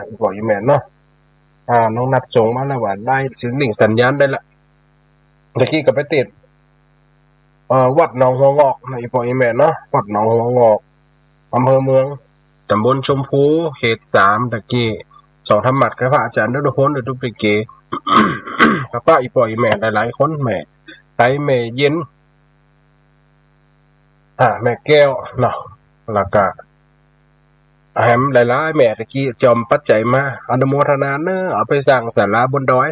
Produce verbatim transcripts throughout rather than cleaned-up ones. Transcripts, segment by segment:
อีป้ออีแม่เนาะ อ่า น้องนัดส่งมาแล้วว่าได้สัญญิงสัญญาณได้ละ ตะกี้ก็ไปติด เอ่อ วัดหนองหัวงอกนะ อีป้ออีแม่เนาะ วัดหนองหัวงอก อำเภอเมือง ตำบลชมพู เขตสาม ตะกี้ ส่องธรรมะกับพระอาจารย์นฤพล ด้วยตุ๊กตะเก กับป้าอีป้ออีแม่หลายๆ คน แม่ไต แม่เย็น อ่า แม่แก้วเนาะ แล้วก็ แหมหลายๆ แม่ตะกี้จอมปัจจัยมา อนุโมทนาเน้อ เอาไปสร้างศาลาบนดอย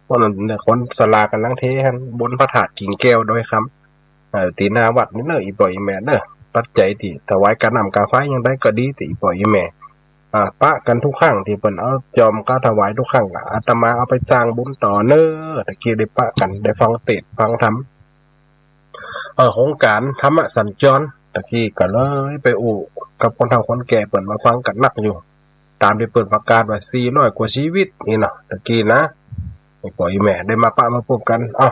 เพราะนั้นเนี่ยคนศาลากั๋นลังเทหั้น บนพระธาตุกิ่งแก้วดอยคำ เอ่อ ตี้หน้าวัดนี่เน้อ อีป้ออีแม่เน้อ ปัจจัยตี้ถวายกาน้ำกาไฟอย่างใดก็ดี ตี้อีป้ออีแม่ อ่า ปะกั๋นทุกครั้งตี้เปิ้นเอาจอมกาถวายทุกครั้ง อาตมาเอาไปสร้างบุญต่อเน้อ ตะกี้ได้ปะกั๋น ได้ฟังเตสน์ฟังธรรม เอ่อ โครงก๋านธรรมะสัญจร ตะกี้ก็เลยไปอู้กับคนเฒ่าคนแก่เปิ้นมาฟังกั๋นนักอยู่ ต๋ามตี้เปิ้นประกาศว่าสี่ร้อยกว่าชีวิตนี่เนาะ ตะกี้นะ อีป้ออีแม่ได้มาปะมาปบกั๋น เอ้า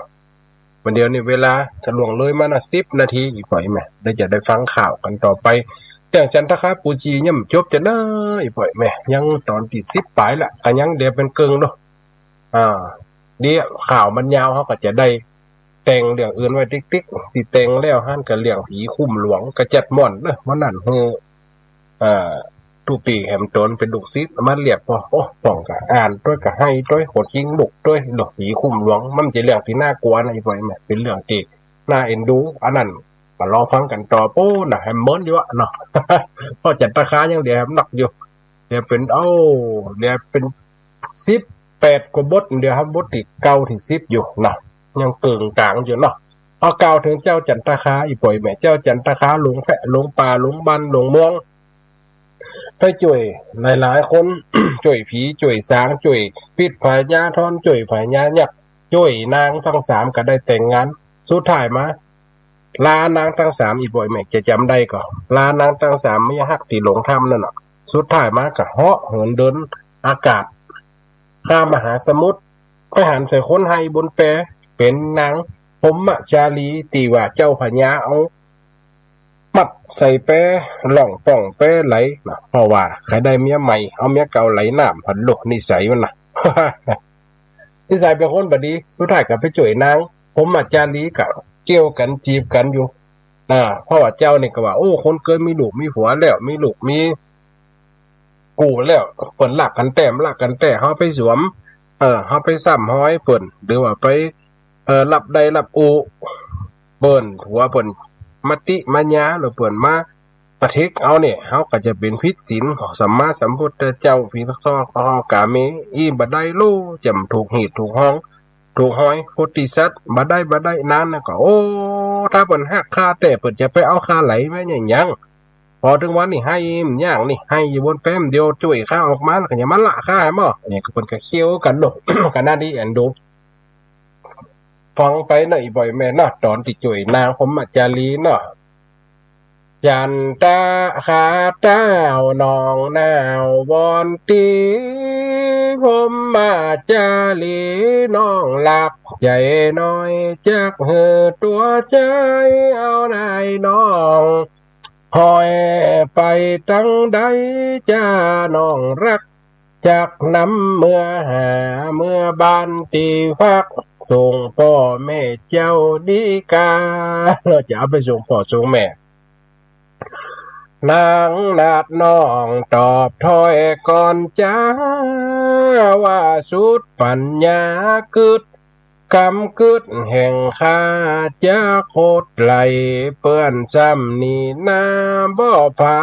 วันเดียวนี่เวลาก็ล่วงเลยมานะ สิบนาที อีป้ออีแม่ ได้จะได้ฟังข่าวกั๋นต่อไป เรื่องจันทคาปูจียังบ่จบจะเน้อ อีป้ออีแม่ ยังต๋อนตี้สิบป๋ายละ ก็ยังเหลือเป๋นเกิ่งเนาะ อ่า เดี๋ยวข่าวมันยาว เฮาก็จะได้แต่งเรื่องอื่นไว้ติ๊กๆ ตี้แต่งแล้วหั้นก็เรื่องผีคุ้มหลวง กระจัดม่อนเนาะ วันนั้นหื้อ เอ่อ ตุ๊ปี้แหมต๋นเป๋นลูกศิษย์มาเรียบ โอ้ ป้องก็อ่านตวยก็ไห้ตวย ขนคิงลุกตวย เรื่องผีคุ้มหลวง มันบ่ใจ้เรื่องตี้น่ากลัวนะ อีป้ออีแม่ เป๋นเรื่องตี้น่าเอ็นดู อันนั้นก็รอฟังกั๋นต่อปู้นนะ แหมเมินอยู่อะเนาะ เพราะจันทคายังเหลือแหมนักอยู่ เหลือเป๋น เอ้า เหลือเป๋นสิบแปดกว่าบท เดี๋ยวหาบทตี้เก้าตี้สิบอยู่นะ ยังเกิ่งก๋างอยู่เนาะ เอากล่าวเถิงเจ้าจันทคา อีป้ออีแม่ เจ้าจันทคาหลงแพะหลงป่าหลงบ้านหลงเมือง ไปจ้วยหลายๆ คน จ้วยผีจ้วยสาง จ้วยปิดผายาธร จ้วยผายายักษ์ จ้วยนางตังสามก็ได้แต่งงาน สุดท้ายมา ลานางตังสาม อีป้ออีแม่จะจ๋ำได้ก่อ ลานางตังสามเมียฮักตี้หลงถ้ำนั่นน่ะ สุดท้ายมาก็เหาะเหินเดินอากาศ ข้ามมหาสมุทร ไปหันใส่คนไฮ่บนแป เป๋นนางพรหมจารี ตี้ว่าเจ้าพญาเอามัดใส่แป ล่องป่องแปไหลนะ เพราะว่าใค่ได้เมียใหม่ เอาเมียเก่าไหลน้ำ พันลูกนิสัยมันนะ นิสัยเป๋นคนบ่ดี สุดท้ายก็ไปจ้วยนางพรหมจารี ก็เกี่ยวกั๋นจีบกั๋นอยู่ อ่า เพราะว่าเจ้านี่ก็ว่า โอ้ คนเกยมีลูกมีผัวแล้ว มีลูกมีกู้แล้ว เปิ้นฮักกั๋นแต๊ ฮักกั๋นแต๊ เฮาไปสวม เออ เฮาไปซ้ำฮอยเปิ้น หรือว่าไป เออ ฮับได้ฮับอู้เปิ้น ผัวเปิ้นมาติมาหญ้า หรือเปิ้นมาปะเท็กเอาเนี่ย เฮาก็จะเป๋นผิดศีลของสัมมาสัมพุทธเจ้า ผิดข้อกาเม อี้บ่ได้โล จ๋ำถูกฮีตถูกฮอง ถูกฮอย โพธิสัตว์ บ่ได้ บ่ได้ นางนั้นก็ โอ้ ถ้าเปิ้นฮักข้าแต๊ เปิ้นจะไปเอาข้าไหลแม่นหยัง พอเถิงวันนี้ไห้บ่ยังนี่ ไห้อยู่บนแป เดี๋ยวจ้วยข้าออกมาแล้วก็อย่ามาละข้าแหม เนี่ยก็เปิ้นก็เคี้ยวกั๋นเนาะ ก็น่าดีเอ็นดู ฟังไปเนาะ อีป้ออีแม่เนาะ ต๋อนตี้จ้วยนางพรหมจารีเนาะ จันทคาเต้าน้องหนาว วอนตี้พรหมจารีน้องฮักใจ๋น้อย จักหื้อตั๋วใจ๋เอานายน้อง ฮอยไปตังใดจ้าน้องฮัก จักนำเมือหาเมือบ้านตี้ฟัก ส่งป้อแม่เจ้าดีกา เฮาจะเอาไปส่งป้อส่งแม่ นางนาฏน้องตอบถ้อยก่อนจา ว่าสุดปั๋ญญากึ๊ด กำกึ๊ดแห่งข้าจะโคตรไหล เปื้อนซ้ำนี้นาบ่ผา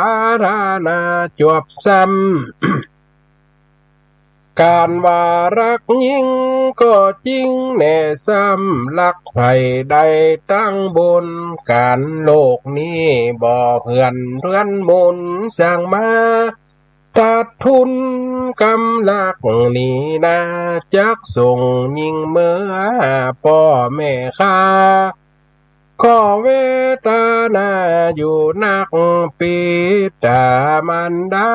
ทานาจวบซ้ำ ก๋านว่าฮักญิงก็จริงแน่ซ้ำ ฮักใผได้ตังบุญ ก๋านโลกนี้บ่เปื้อนเปื้อนมูล สั่งมา ตัดทุนกำฮักนี้นา จักส่งญิงเมือป้อแม่ข้า ขอเวทนาอยู่นัก ปิดตามารดา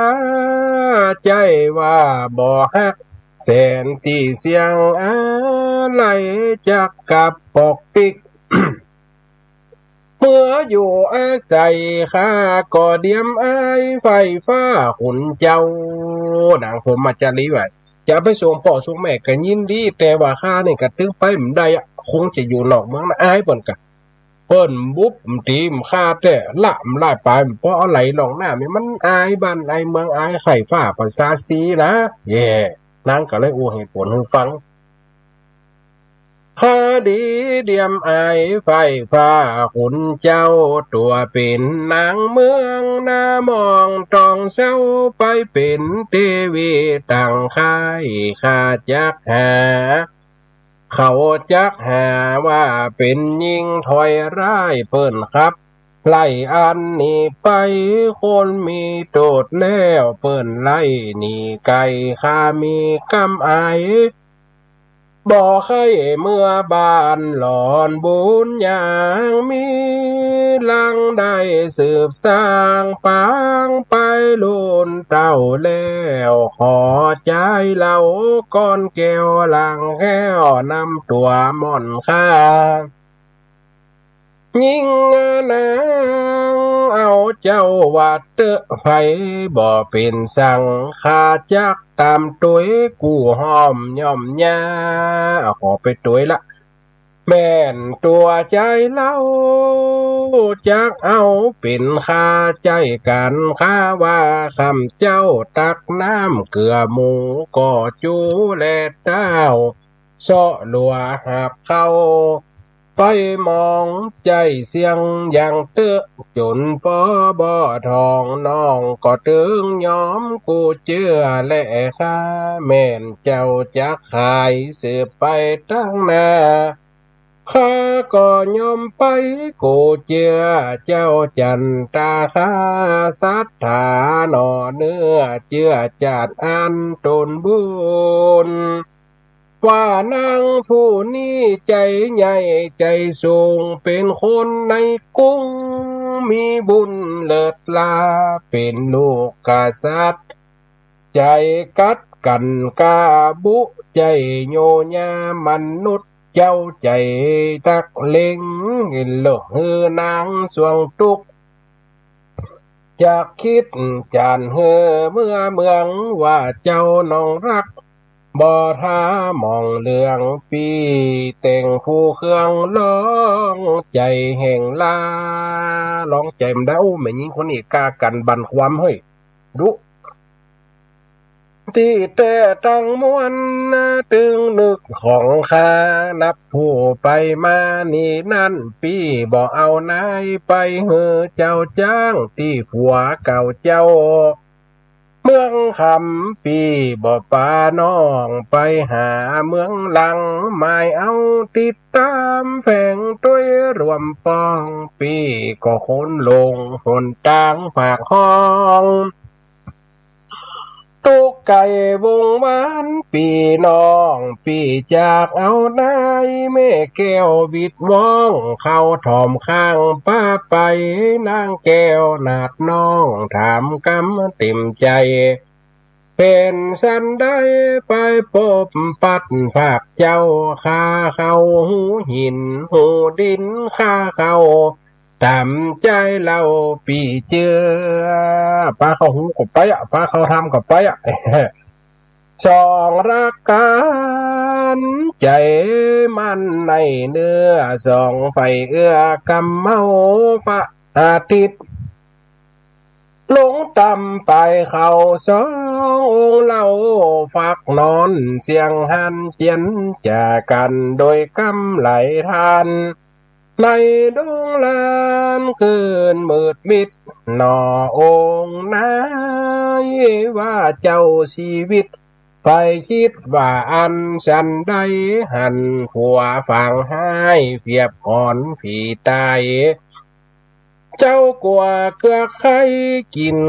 ใจ้ว่าบ่ฮัก แสนตี้เสียงอาลัย จักกลับปกปิก เมืออยู่อาศัยข้าก็เดียมอายไฟฟ้าขุนเจ้า นางพรหมจารีว่า จะไปส่งป้อส่งแม่ก็ยินดี แต่ว่าข้านี่ก็ตึงไปบ่ได้อะ คงจะอยู่นอกเมืองนะ อายเปิ้นกะ เปิ้นบุบตี๋ข้าแต๊ ละบ่ได้ไป เพราะอะไหล่ล่องน้ำนี่มันอายบ้านอายเมือง อายใค่ฟ้าประชาสีนะ แย่ นางก็เลยอู้เหตุผลหื้อฟัง ข้าดีเดียมอายใฝ่ฟ้า คุณเจ้าตั๋วเป๋นนางเมือง หน้ามองต้องเศร้า ไปเป๋นเตวีต่างค่าย ข้าจักหา เขาจักหาว่าเป๋นญิงถ้อยร้าย เปิ้นขับไล่อันหนีไป คนมีโต้ษแล้วเปิ้นไล่หนีไกล ข้ามีกำอาย บ่ใค่เมือบ้านหลอน บุญยังมีหลังได้สืบสร้าง ปางไปรุ่นเต้าแล้ว ขอใจ๊เล่าก่อนแก้วหลังแก้วนำตั๋วหม่อนข้า ญิงนางเอาเจ้าว่าเต๊อะ ใผบ่เป๋นสัง ข้าจักต๋ามตวยกู้ห้อมย่อมยา ขอไปตวยละ แม่นตั๋วใจ๊เล่า จักเอาเป๋นข้าใจ๊กั๋น ข้าว่าคำเจ้าตักน้ำเกือหมู ก็จูแลเต้า เซาะหลัวหับเข้า ไปมองใจ๊เสี้ยงยังเต๊อะ จ๋นปอบ่ทอง น้องก็ตึงยอมกู้เจื้อแลข้า แม่นเจ้าจักขายสืบไปตังหน้า ข้าก็ยอมไปกู้เจื้อ เจ้าจันตาข้าศรัทธาหน่อ เนื้อเจื้อจาดอันตนบุญ ว่านางผู้นี้ใจ๋ใหญ่ใจ๋สูง เป๋นคนในกรุงมีบุญเลิศล้า เป๋นลูกกษัตริย์ ใจ๋กัดกั๋นกล้าบุ ใจ๋โยญามนุษย์ เจ้าใจ๋ตักเล็ง เลิกหื้อนางสวงตุ๊ก จักคิดจ๋านหื้อเมือเมือง ว่าเจ้าน้องฮัก บ่ถามองเรื่องปี้ แต่งผู้เครื่องลองใจ๋แห่งลา ลองใจ๋บ่ได้ โอ้ แม่ญิงคนนี้กล้ากั๋นบั่นความเฮ้ย ดุ ตี้แต๊ตังมวลตึงนึกของข้า นับผู้ไปมานี้นั้น ปี้บ่เอานายไปหื้อเจ้าจ้าง ตี้ผัวเก่าเจ้า เมืองคำ ปี้บ่ปาน้องไปหาเมืองหลัง หมายเอาติดต๋ามแฝงตวยร่วมปอง ปี้ก็คนหลงหนตางฝากห้อง ตุ๊กข์ใก้วงวานปี้น้อง ปี้จักเอานายแม่แก้ววิดว้อง เข้าถ่อมข้างปาไป นางแก้วนาดน้องถามกำเต๋มใจ๋ เป๋นสันใดไปปบปัดฝากเจ้า ข้าเข้าหูหินหูดิน ข้าเข้าต๋ามใจ๋เล่าปี้เจื้อ ปาเข้าหูก็ไปอะ ปาเข้าธรรมก็ไปอะ สองรักกั๋นใจ๋มั่นในเนื้อ สองใฝ่เอื้อกำเมา พระอาทิตย์ ลงต่ำไปเข้าสององค์เล่า ฝักนอนเสียงหันเจียนจากั๋น โดยกำไหลทาน ในดงลานคืนมืดมิด หน่อองค์นายว่าเจ้าชีวิต ไปคิดว่าอันสันใด หันผัวฝางฮ้าย เปรียบขอนผีต๋าย เจ้ากั๋วเกือกไข้ กิ๋น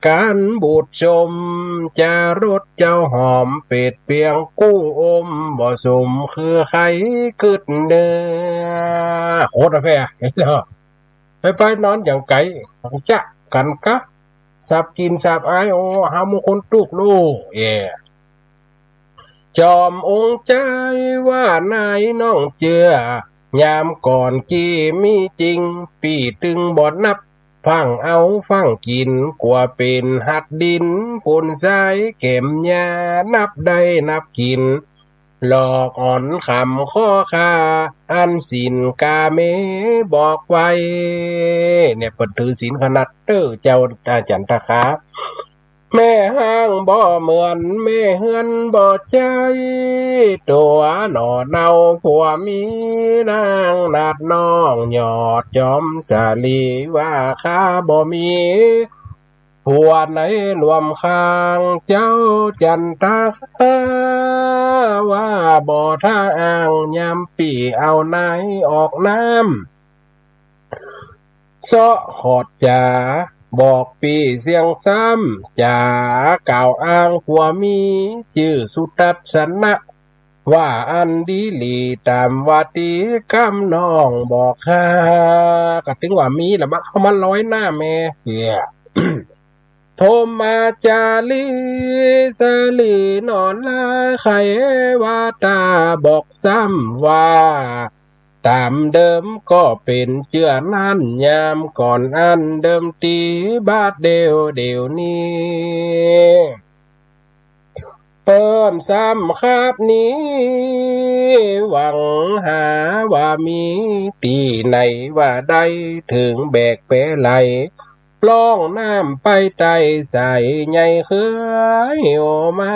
ก๋านบูดชม จะรสเจ้าหอม เปรตเปียงกู้อม บ่สมคือใค่กึ๊ดเนื้อ โคตรแพ้ ไปไปนอนอย่างไก๋ จะกั๋นกะ สาบกิ๋นสาบอาย โอ้ เฮาหมู่คนตุ๊กข์ลูก เอ่อ จอมองค์ใจ๋ว่านายน้องเจื้อ ยามก่อนกี้มีจริง ปี้ตึงบ่นับ ฟั่งเอาฟั่งกิ๋น กั๋วเป๋นหัดดิน ฝุ่นทรายแก้มหญ้า นับได้นับกิ๋น หลอกอ่อนขำข้อข้า อันศีลกาเมบอกไว้ เนี่ย เปิ้นถือศีลขนาดเต๊อะ เจ้าอาจ๋ารย์ตาขา แม่ฮ้างบ่เหมือน แม่เฮือนบ่ใจ้ ตั๋วหน่อเนาผัวมี นางนาดน้องยอดจอมสาลี ว่าข้าบ่มี ผัวในหลวมข้าง เจ้าจันตาข้า ว่าบ่ถ้าอ้าง ยามปี้เอานายออกน้ำ เซาะขอดจ๋า บอกปี้เสียงซ้ำ จ๋ากล่าวอ้างผัวมี จื้อสุทัศนะ ว่าอันดีหลี ต๋ามวาตีกำน้องบอกข้า ก็ตึงว่ามีละ มาเข้ามาลอยหน้าแม่ เนี่ย โทมาจารี สาลีหน่อลา ใค่ว่าต๋าบอกซ้ำว่า ต๋ามเดิมก็เป๋นเจื้อนั้น ยามก่อนอันเดิมตี้ บาดเดี่ยวเดี่ยวนี้ เปิ้นซ้ำคาบนี้ หวังหาว่ามี ตี้ไหนว่าได้ เถิงแบกแปไหล ปล้องน้ำไปใต้สายใหญ่ เครือหิวมั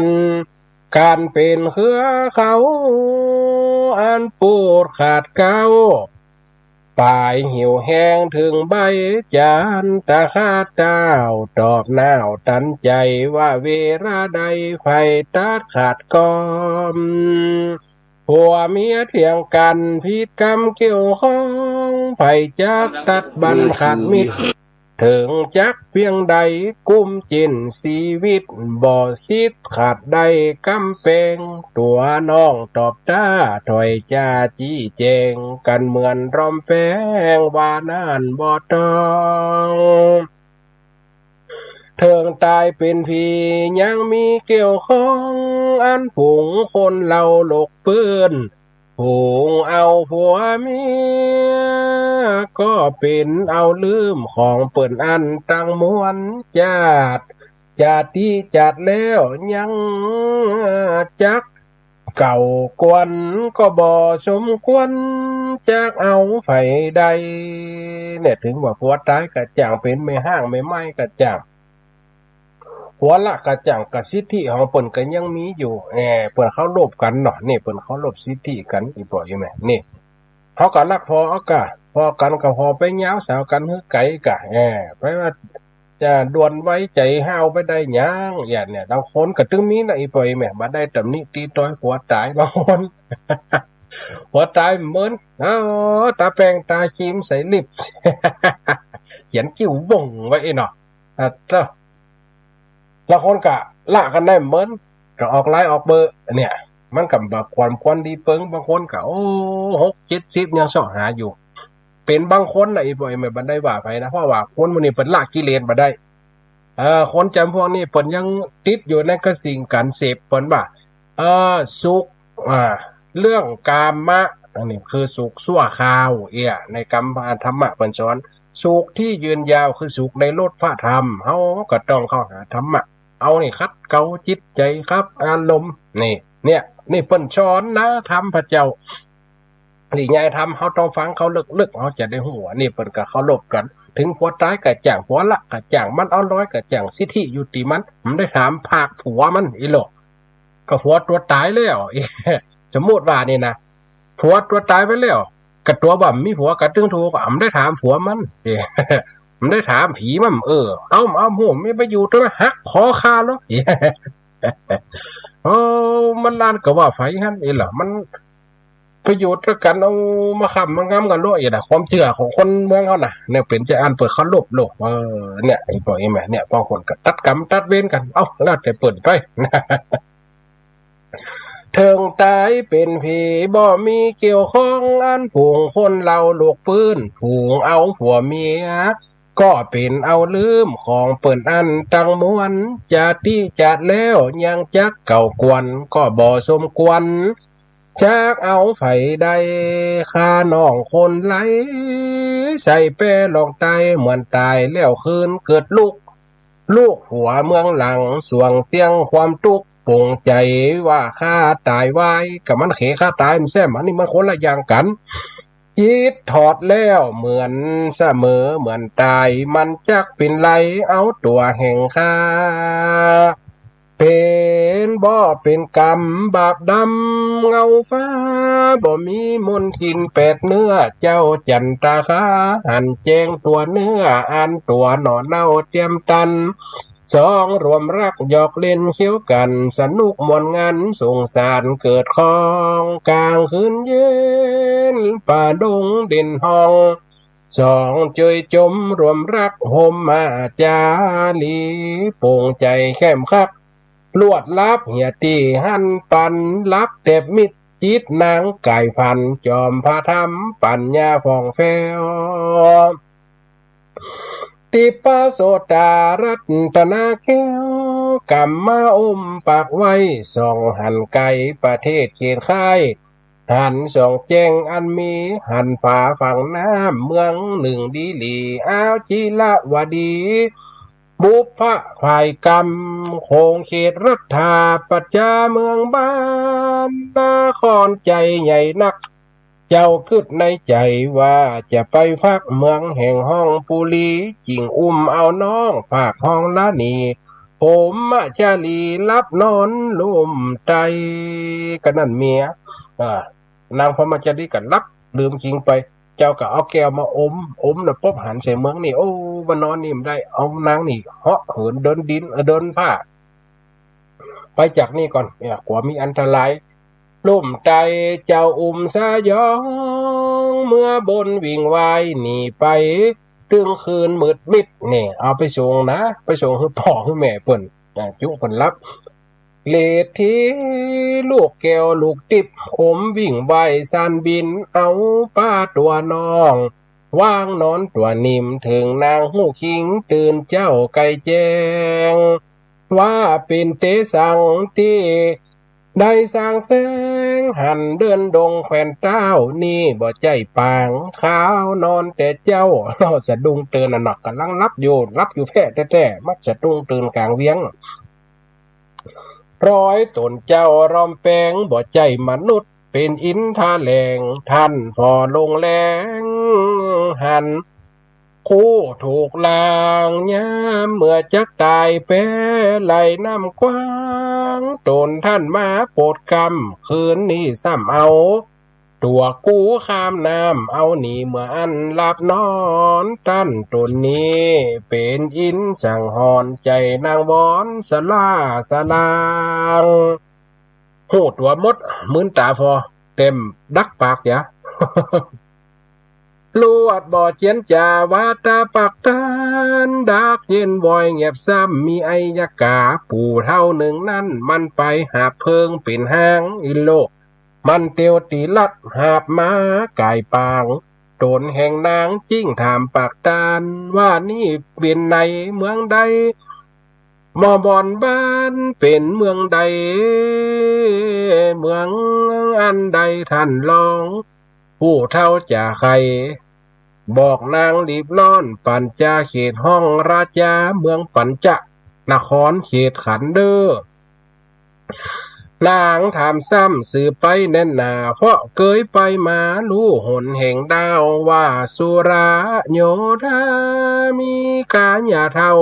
น ก๋านเป๋นเครือเขา อันปูดขาดเก๊า ป๋ายหิวแฮงเถิงใบ จันตาข้าเต้า ตอบหน้าวตันใจ๋ ว่าเวลาใด ใผตัดขาดกอม ผัวเมียเถียงกั๋น ผิดกรรมเกี่ยวข้อง ใผจักตัดบั้นขาดมิตร เถิงจักเปียงใด กุ้มเจ็้นชีวิต บ่คิดขาดได้กำแปง ตั๋วน้องตอบต้า ถ้อยจ๋าจี้แจ๋ง กั๋นเหมือนรอมแปง ว่านั้นบ่ต้อง เถิงต๋ายเป๋นผี ยังมีเกี่ยวข้อง อันฝูงคนเล่าหลกปื้น ฝูงเอาผัวเมีย ก็เป๋นเอาลืม ของเปิ้นอั้นตังมวล จาติ จาติจัดแล้ว ยังจักเก่ากวน ก็บ่สมควร จักเอาใผได้ เนี่ย เถิงว่าผัวต๋ายก็จ้าง เป๋นแม่ฮ้างแม่ไม้ก็จ้าง ผัวละก็จ้าง ก็สิทธิของเปิ้นก็ยังมีอยู่ แอ เปิ้นเคารพกั๋นเนาะ นี่เปิ้นเคารพสิทธิกั๋น อี่ป้ออี่แม่ นี่ เฮาก็ฮักผ่อ เฮาก็ผ่อกั๋น ก็ผ่อไปยาว สาวกั๋นหื้อไก๋ก็ แอ ไปว่าจะด่วนไวใจ๋ห้าวไปได้หยัง อย่างเนี่ย บางคนก็ตึงมีนะ อี่ป้ออี่แม่ บ่ได้ตำหนิติต้อยผัวต๋าย บางคน ผัวต๋ายเหมือน เออ ต๋าแป้งต๋าครีมใส่ลิป เขียนคิ้ววงไว้เนาะ อ่ะ เจ้า บางคนก็ละกั๋นได้เหมือน ก็ออกไลน์ออกเบอร์ เนี่ย มันก็บ่ความควรดีเปิง บางคนก็ โอ้ หกเจ็ดสิบยังเซาะหาอยู่ เป๋นบางคนนะ อี่ป้ออี่แม่ บ่ได้ว่าใผนะ เพราะว่าคนหมู่นี้เปิ้นละกิเลสบ่ได้ เออ คนจ๋ำพวกนี้เปิ้นยังติดอยู่ในกระสิ่งก๋านเสพ เปิ้นว่า เออ สุข อ่า เรื่องกามะ อันนี้คือสุขชั่วคราว เอี้ย ในกำธรรมะเปิ้นสอน สุขที่ยืนยาวคือสุขในรสพระธรรม เฮาก็ต้องเข้าหาธรรมะ เอานี่ขัดเกลาจิตใจ๋ ขัดอารมณ์ นี่ เนี่ย นี่เปิ้นสอนนะ ธรรมพระเจ้า นี่ไงธรรม เฮาต้องฟังเข้าลึกๆ เฮาจะได้ฮู้ อันนี้เปิ้นก็เคารพกั๋น เถิงผัวต๋ายก็จ้าง ผัวละก็จ้าง มันเอาลอยก็จ้าง สิทธิอยู่ตี้มัน บ่ได้ถามภาคผัวมัน อี่หลอก ก็ผัวตั๋วต๋ายแล้ว สมมุติว่านี่นะ ผัวตั๋วต๋ายไปแล้ว ก็ตั๋วบ่ามีผัวก็ตึงถูก ก็บ่ได้ถามผัวมัน บ่ได้ถามผีมัน เออ เอา เอา ฮู้ มีประโยชน์ตรงนั้น หักคอข้าแล้ว โอ้ มันล้านก็ว่าใผหั้น เอ้ยล่ะ มันประโยชน์ตวยกั๋น เอามาค้ำมางำกั๋นโลด เอ้ยล่ะ ความเจื้อของคนเมืองเฮาน่ะ แนวเป๋นจาอั้นเปิ้นเคารพโลด เออ เนี่ย อี่ป้ออี่แม่ เนี่ย บางคนก็ตัดกรรมตัดเวรกั๋น เอ้า แล้วแต่เปิ้นไป เถิงต๋ายเป๋นผีบ่มีเกี่ยวข้อง อันฝูงคนเล่าหลกปื้น ฝูงเอาผัวเมีย ก็เป๋นเอาลืม ของเปิ้นอั้นตังมวล จาติจัดแล้วยังจักเก่ากวน ก็บ่สมควร จักเอาใผใด ข้าน้องคนไหล ใส่แป้ลองต๋าย เหมือนต๋ายแล้วคืนเกิดลุก ลูกผัวเมืองหลัง สวงเสี้ยงความตุ๊กข์ ปงใจ๋ว่าข้าต๋ายไว กะมันเขข้าต๋าย มันแซ่บ อันนี้มันคนละอย่างกั๋น จิตถอดแล้วเหมือนเสมอ เหมือนต๋าย มันจักเป๋นไร เอาตั๋วแห่งข้า เป๋นบ่อเป๋นกรรม บาปดำเงาฟ้า บ่มีมนทินแปดเนื้อ เจ้าจันตาคา หันแจ้งตั๋วเนื้อ อันตั๋วหน่อเน่าเตียมตัน สองรวมรักหยอกเล่นเคี้ยวกั๋น สนุกม่วนงัน สงสารเกิดคอง ก๋างคืนเย็น ป่าดงเด่นฮอง สองเจยจมรวมรัก โฮมมาจารี ปงใจ๋แข้มคัก ลวดลับเหียตี้หันปัน ลับแตบมิตร จิตนางก๋ายฝัน จอมพระธรรมปั๋ญญาผ่องแผ้ว ติปโสตารัตนาแก้ว กำมาอมปากไว้ ส่องหันไก๋ประเทศเขตค่าย หันส่องแจ้งอันมี หันฝาฝั่งน้ำเมืองนึ่งดีหลี อาวจิรวดี บุพพะฝ่ายกำ โขงเขตรัฐาปัจจาเมืองบ้าน นครใจ๋ใหญ่นัก เจ้ากึ๊ดในใจ๋ว่าจะไปพักเมืองแห่งฮ้องปุรี จึงอุ้มเอาน้องฝากฮ้องละหนี พรหมจารีหลับนอนลุ่มใต้ กะนั้นเมีย อ่า นางพรหมจารีกะหลับลืมคิงไป เจ้ากะเอาแก้วมาอม อมน่ะปุ๊บหันใส่เมืองนี่ โอ้ มานอนนี่บ่ได้ เอานางนี่เหาะเหินเดินดิน เอ่อ เดินฟ้า ไปจากนี่ก่อน เนี่ย กั๋วมีอันตราย ลุ่มใต้เจ้าอุ้มสยอง เมืองบนวิ่งว่ายหนีไป ตึงคืนมืดมิด เนี่ย เอาไปส่งนะ ไปส่งหื้อป้อหื้อแม่เปิ้น อ่า จุเปิ้นหลับ เลดถีลูกแก้วลูกติ๊บ อมวิ่งว่ายซ่านบิน เอาป้าตั๋วน้อง วางนอนตั๋วนิ่ม เถิงนางฮู้คิง ตื่นเจ๊าไก่แจ้ง ว่าเป๋นเตสังตี้ได้สร้างแสง หันเดินดงแควนเต้า นี่บ่ใจ้ปาง ข้าวนอนแต่เจ๊า สะดุ้งตื่นน่ะเนาะ ก่ำลังหลับอยู่ หลับอยู่แท้ๆ มาสะดุ้งตื่นก๋างเวียง รอยต๋นเจ้าร่อมแปง บ่ใจ้มนุษย์ เป๋นอินทาแหลง ท่านผ่อลงแลง หันคู่ถูกลาง ยามเมื่อจักต๋ายแป๊ ไหลน้ำกว้าง ต๋นท่านมาโปรดกำ คืนนี้ซ้ำเอา ตั๋วกู้ข้ามน้ำ เอาหนีเมืองอันหลับนอน ต้านต๋นนี้เป๋นอินสังหรณ์ ใจ๋นางวอนสะหล้าสะหลาง ฮู้ตั๋วหมด มึนต๋าผ่อ เต็มดักปากยา ลวดบ่เจียนจ๋า ว่าต๋าปากต้าน ดักเย็นวอยเงียบซ้ำ มีอัยกา ปู่เฒ่านึ่งนั้น มันไปหาบเผิงเป๋นห้างอินโลก มันเตียวตี๋ลัดหาบมาก๋ายปาง ต๋นแห่งนางจึ้งถามปากต้าน ว่านี่เป๋นในเมืองใด บ่บ่อนบ้านเป๋นเมืองใด เมืองอันใดท่านลอง ผู้เฒ่าจะใค่ บอกนางรีบร้อน ปัญจาเขตฮ้องราชา เมืองปัญจนครเขตขันเด้อ นางถามซ้ำสืบไปแน่นหนา เพราะเกยไปมาฮู้หนแห่งดาว ว่าสุรโยธามีก๋าหญ้าเฒ่า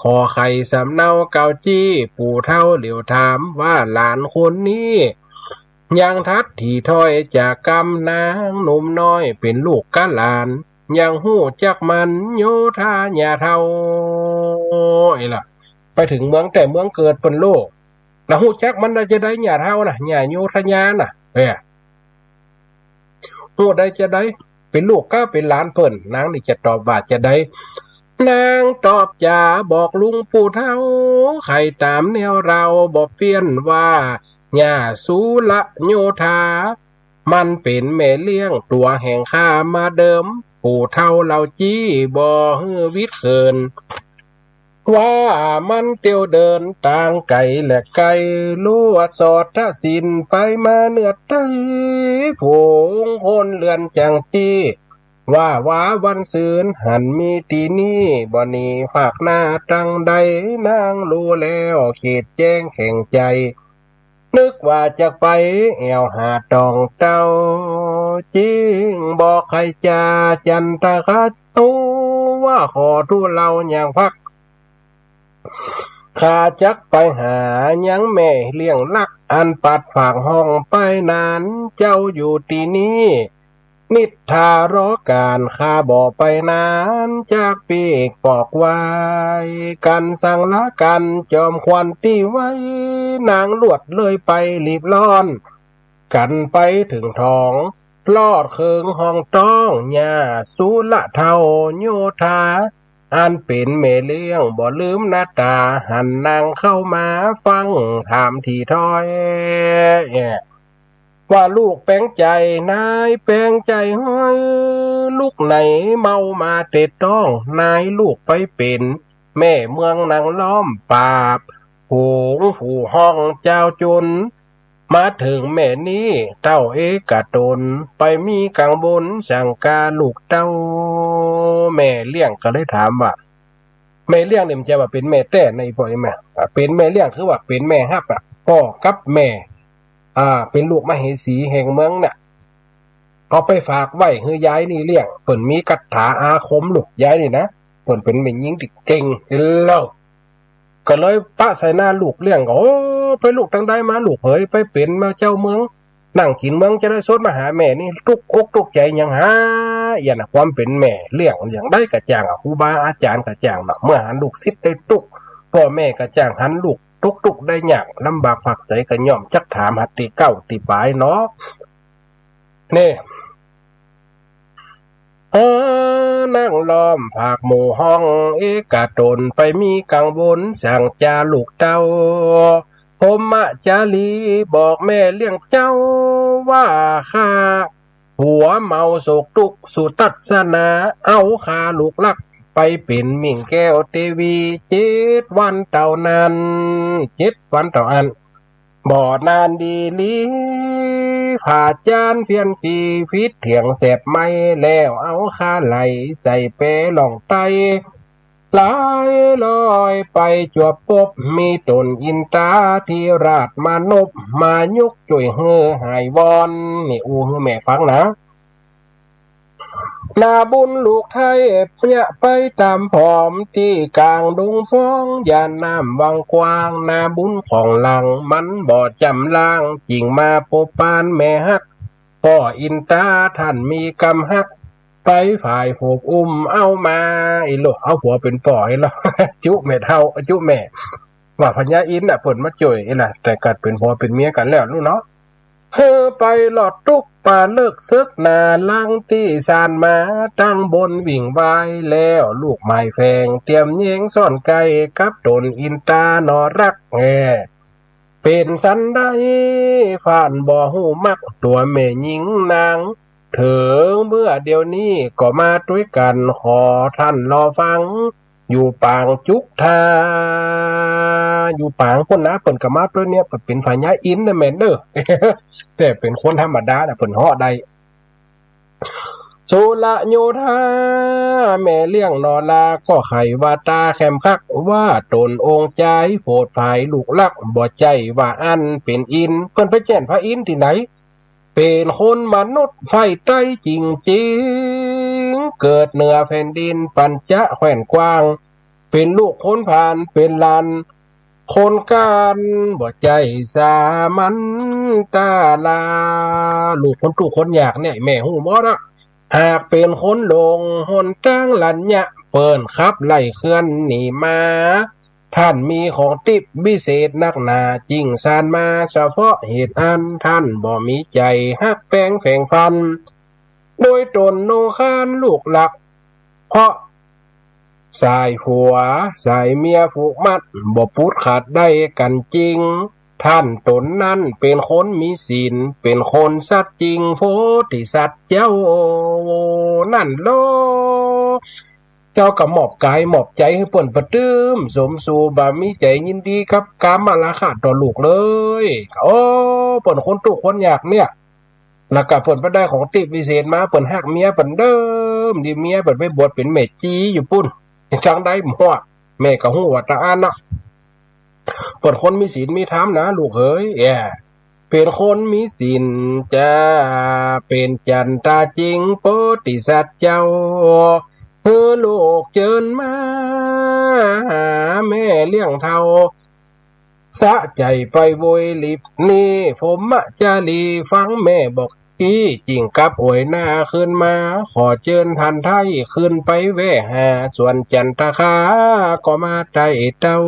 ขอไขสำเนาเก่าจี้ ปู่เฒ่าเหลียวถามว่าหลานคนนี้ ยังทัดถี่ถ้อยจากกำนางหนุ่มน้อย เป๋นลูกกาหลาน ยังฮู้จักมันโยธาหญ้าเฒ่า ไอ้ละ ไปเถิงเมืองแต๊เมืองเกิดเปิ้นโลก ละฮู้จักมันได้จาใดหญ้าเฒ่าน่ะ หญ้าโยธาน่ะ เอ้อ ฮู้ได้จาใด เป๋นลูกกาเป๋นหลานเปิ้น นางนี่จะตอบว่าจาใด นางตอบจ๋าบอกลุงปู่เฒ่า ไขต๋ามแนวราวบ่เปี้ยนว่า หญ้าสุรโยธา มันเป๋นแม่เลี้ยงตั๋วแห่งข้ามาเดิม ปู่เฒ่าเล่าจี้บ่หื้อวิดเขิน ว่ามันเตียวเดินตางไก๋และไก๋ ลวดสอดทะสินไปมาเนือใต้ ฝูงคนเรือนจังจี้ ว่าว่าวันซืนหันมีตี้นี่ บ่หนีภาคหน้าตังใด นางฮู้แล้วเขตแจ้งแข็งใจ๋ นึกว่าจะไปแอ่วหาตองเต้า จึงบอกใค่จ่าจันทคราเจ้า ว่าขอทูลเล่าอย่างพัก ข้าจักไปหายังแม่เลี้ยงรัก อันปัดฝากห้องไปนาน เจ้าอยู่ตี้นี่ นิทราการข้าบ่ไปนาน จากปีกปอกวาย กันสั่งลากันจอมขวัญตี้ไว นางลวดเลยไปรีบร้อน กันไปเถิงถอง ลอดเคิงห้องต้อง ย่าสุรเฒ่าโยธา อันเป๋นแม่เลี้ยงบ่ลืมหน้าต๋า หันนางเข้ามาฟังถามถี่ถ้อย ว่าลูกแป๋งใจ๋ นายแป๋งใจ๋เฮ้ย ลุกไหนเมามาเต็ดต้อง นายลูกไปเป๋นแม่เมืองนางล้อมปราบ ฝูงฝู่ห้องเจ้าจุน มาเถิงแม่นี้เต้าเอกะต๋น ไปมีกังวลสังกาลูกเต้า แม่เลี้ยงก็เลยถามว่า แม่เลี้ยงนี่มันจะว่าเป๋นแม่แต๊นะ อี่ป้ออี่แม่ อ่า เป๋นแม่เลี้ยงคือว่าเป๋นแม่ฮับอะ ป้อกับแม่ อ่า เป๋นลูกมเหสีแห่งเมืองน่ะ เอาไปฝากไว้หื้อยายนี่เลี้ยง เปิ้นมีคาถาอาคมลูกยายนี่นะ เปิ้นเป๋นแม่ญิงตี้เก่งเล่า ก็เลยปะใส่หน้าลูกเลี้ยง โอ้ ไปลูกตังใดมาลูกเหย ไปเป๋นมาเจ้าเมือง นั่งกิ๋นเมืองจะได้สดมาหาแม่นี่ ตุ๊กอกตุ๊กใจ๋หยังหา อย่างน่ะ ความเป๋นแม่เลี้ยง อย่างใดก็จ้างอะ ครูบาอาจ๋ารย์ก็จ้างเนาะ เมื่อหันลูกศิษย์ได้ตุ๊กข์ ป้อแม่ก็จ้าง หันลูกตกตุ๊กข์ได้ยาก ลำบากภักใจ๋ก็ย่อมจักถามหาตี้เก๊าตี้ป๋ายเนาะ นี่ เออ นางล้อมฝากหมู่ห้องเอกะต๋น ไปมีกังวลสังจาลูกเต้า พรหมจารีบอกแม่เลี้ยงเจ้าว่า ข้าผัวเมาโศกตุ๊กข์สุทัศนา เอาข้าลูกรักไปเป๋นมิ่งแก้วเตวีเจ็ดวันเต้านั้น เจ็ดวันเต้าอั้น บ่นานดีหลี ผ้าจานเพี้ยนปีผิดเถียงแสบไหม้ แล้วเอาข้าไหลใส่แปล่องไต ไหลลอยไปจวบปบ มีต๋นอินทาธิราชมานบ มายกจ้วยหื้อหายวอน นี่อู้หื้อแม่ฟังนะ นาบุญลูกไท้เยียะไปต๋ามผอม ตี้ก๋างดงฟ้อง หยาดน้ำวังกว้าง นาบุญของหลัง มันบ่จ๋ำล้าง จึงมาปบปานแม่ฮัก ป้ออินทาท่านมีกำฮัก ไปฝ่ายผบอุ้มเอามา อีหลูก เอาผัวเป๋นป้ออีหลูก จุแม่เฒ่า จุแม่ ว่าพญาอินทร์น่ะเปิ้นมาจ้วยอีหละ แต่กัดเป๋นผัวเป๋นเมียกั๋นแล้วลูกเนาะ หื้อไปหลอดตุ๊กป่าเลิกเสิกหนา หลังตี้สานมาตังบนวิ่งวาย แล้วลูกหมายแฝงเตรียมแยงซ่อนใก้ กับต๋นอินทาหนอฮักแอ่ เป๋นสันใด ฟ้านบ่ฮู้มัก ตั๋วแม่ญิงนาง เถิงเมื่อเดี๋ยวนี้ก็มาตวยกั๋น ขอท่านรอฟัง อยู่ปางจุกทา อยู่ปางปู้นนะ เปิ้นก็มาตวยเนี่ย เปิ้นเป๋นพญาอินทร์นะแม่นเน่อ แต่เป๋นคนธรรมดานะ เปิ้นเหาะได้ สุรโยธา แม่เลี้ยงหนอลา ก็ใค่ว่าต๋าแขมคัก ว่าต๋นองค์จายโผดผายลูกฮัก บ่ใจ้ว่าอั้นเป๋นอินทร์ เปิ้นไปแจ้นพระอินทร์ตี้ไหน เป๋นคนมนุษย์ใฝ่ไต้จริงๆ เกิดเหนือแผ่นดินปัญจะแคว่นกว้าง เป๋นลูกคนพาล เป๋นหลานคนก๋าน บ่ใจ้สามัญต๋าลา ลูกคนตุ๊กข์คนยากเนี่ย แม่ฮู้บ่เนาะ หากเป๋นคนหลงหนตางลัญญะ เปิ้นขับไล่เคลื่อนหนีมา ท่านมีของติ๊บวิเศษนักหนา จึงสานมาเฉพาะเหตุอั้น ท่านบ่มีใจ๋ฮักแปงแฝงฟัน โดยต๋นโนคานลูกฮัก เพราะสายผัวสายเมียผูกมัด บ่ปูดขาดได้กั๋นจริง ท่านต๋นนั้นเป๋นคนมีศีล เป๋นคนสัตย์จริง โพธิสัตว์เจ้านั่นโล เจ้าก็มอบก๋ายมอบใจ๋หื้อเปิ้นปะตึ้ม สมสู่บ่มีใจ๋ยินดีกับกามราคะต่อลูกเลย โอ้ เปิ้นคนตุ๊กข์คนยากเนี่ย แล้วก็เปิ้นไปได้ของทิพย์วิเศษมา เปิ้นฮักเมียเปิ้นเดิม ดีเมียเปิ้นไปบวชเป๋นแม่จี๋อยู่ปู้น จั่งได้หมด แม่ก็ฮู้ว่าตาอั้นเนาะ เปิ้นคนมีศีลมีธรรมนะลูกเหย แอ่ เป๋นคนมีศีลจ้า เป๋นจันตาจิ๋งโพธิสัตว์เจ้า หื้อลูกเจิญมาหาแม่เลี้ยงเฒ่า สะใจ๋ไปโวยหลีบนี้ พรหมจารีฟังแม่บอก ตี้จิ่งกับอวยหน้าคืนมา ขอเจิญท่านไท้คืนไปแว่หา ส่วนจันตคาก็มาใต้เต้า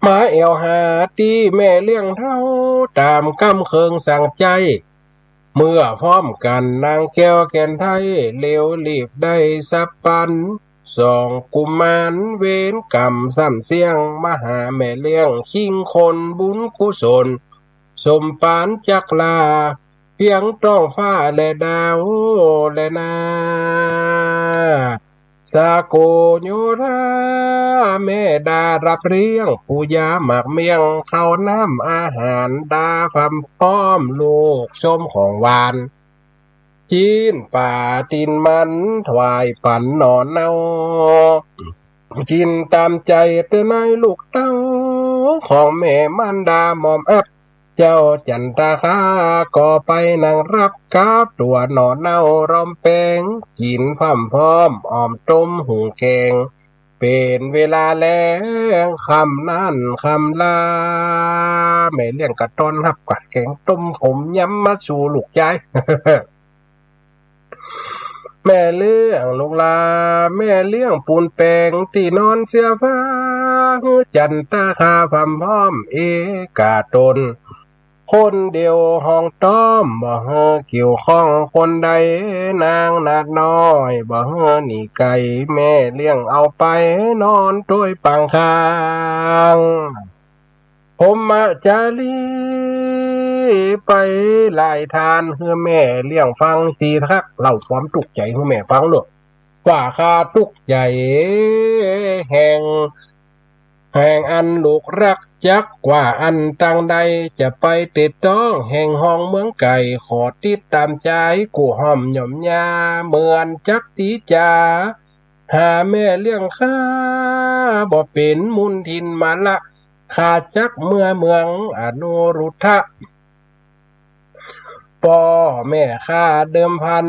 มาแอ่วหาตี้แม่เลี้ยงเฒ่า ต๋ามกำเคิงสั่งใจ๊ เมื่อพร้อมกั๋นนางแก้วแก่นไทย เหลียวหลีบได้สับปัน สองกุมารเวรกรรมซ้ำเสี้ยง มาหาแม่เลี้ยงคิงคนบุญกุศล สมปานจักลา เพียงต้องฟ้าและดาวและนา สาโกโยธา แม่ดารับเลี้ยง ปูยาหมากเมี่ยง ข้าวน้ำอาหาร ดาพร่ำพร้อมลูกชมของหวาน จิ๊นป๋าตี๋นมัน ถวายปั๋นหน่อเนา จิ๊นต๋ามใจ๋เตื้อในลูกเต้า ของแม่มารดาหม่อมอับ เจ้าจันตคาก็ไปนั่งรับกับตั๋วหน่อเนา รอมแป๋ง จิ๊นพร่ำพร้อม อ่อมต้มหุงแก๋ง เป๋นเวลาแลงค่ำนั้นค่ำลา แม่เลี้ยงก็ต้อนฮับกับแก๋งต้มขมยำมาสู่ลูกจาย แม่เลี้ยงลูกหลา แม่เลี้ยงปูนแป๋งตี้นอนเสียผ้า หื้อจันตคาพร่ำพร้อมเอกาต๋น คนเดียวห้องต้อม บ่หื้อเกี่ยวข้องคนใด นางนาดน้อย บ่หื้อหนีไก๋ แม่เลี้ยงเอาไปนอนตวยปางข้าง พรหมจารีไปหลายทาน หื้อแม่เลี้ยงฟังตี้ฮัก เล่าความตุ๊กข์ใจ๋หื้อแม่ฟังลูก ว่าข้าตุ๊กข์ใจ๋แห่ง แห่งอันลูกฮักจัก กว่าอันตังใด จะไปเตะต้องแห่งห้องเมืองไก๋ ขอติดต๋ามใจ๋กู้ห้อมหย่อมยา เหมือนจักตี้จ๋า หาแม่เลี้ยงข้า บ่เป๋นมุนทินมาละ ข้าจักเมือเมืองอนุรุทธะ ป้อแม่ข้าเดิมพัน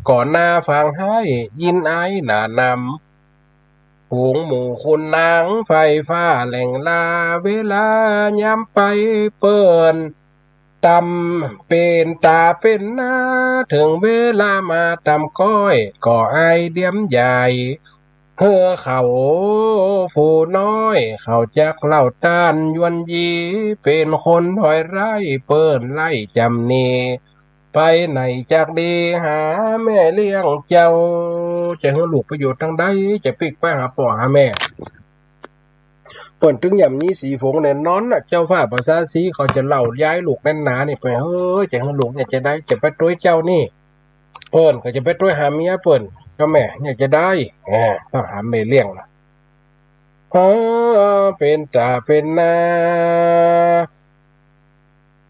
ก่อหน้าฟังไห้ ยินอายหนานำ ฝูงหมู่ขุนนางไฟฟ้าแหล่งลา เวลายามไปเปิ้น ต่ำเป๋นต๋าเป๋นนา เถิงเวลามาต่ำก้อย ก็อายเดียมใหญ่ หื้อเขาฝูน้อย เขาจักเล่าต้านยวนยี เป๋นคนถอยร้าย เปิ้นไล่จ๋ำหนี ไปไหนจักดี หาแม่เลี้ยงเจ้า จะหื้อลูกไปอยู่ตังใด จะปิ๊กไปหาป้อหาแม่ เปิ้นตึงย่ำยีสีฝงแน่นอนน่ะ เจ้าฟ้าประชาสีเขาจะเล่าย้ายลูกแน่นหนานี่ไป เฮ้ย จะหื้อลูกเนี่ยจะได้ จะไปตวยเจ้านี่ เปิ้นก็จะไปตวยหาเมียเปิ้น ก็แม่เนี่ยจะได้ แหม ต้องหาแม่เลี้ยงล่ะ เออ เป๋นต๋าเป๋นนา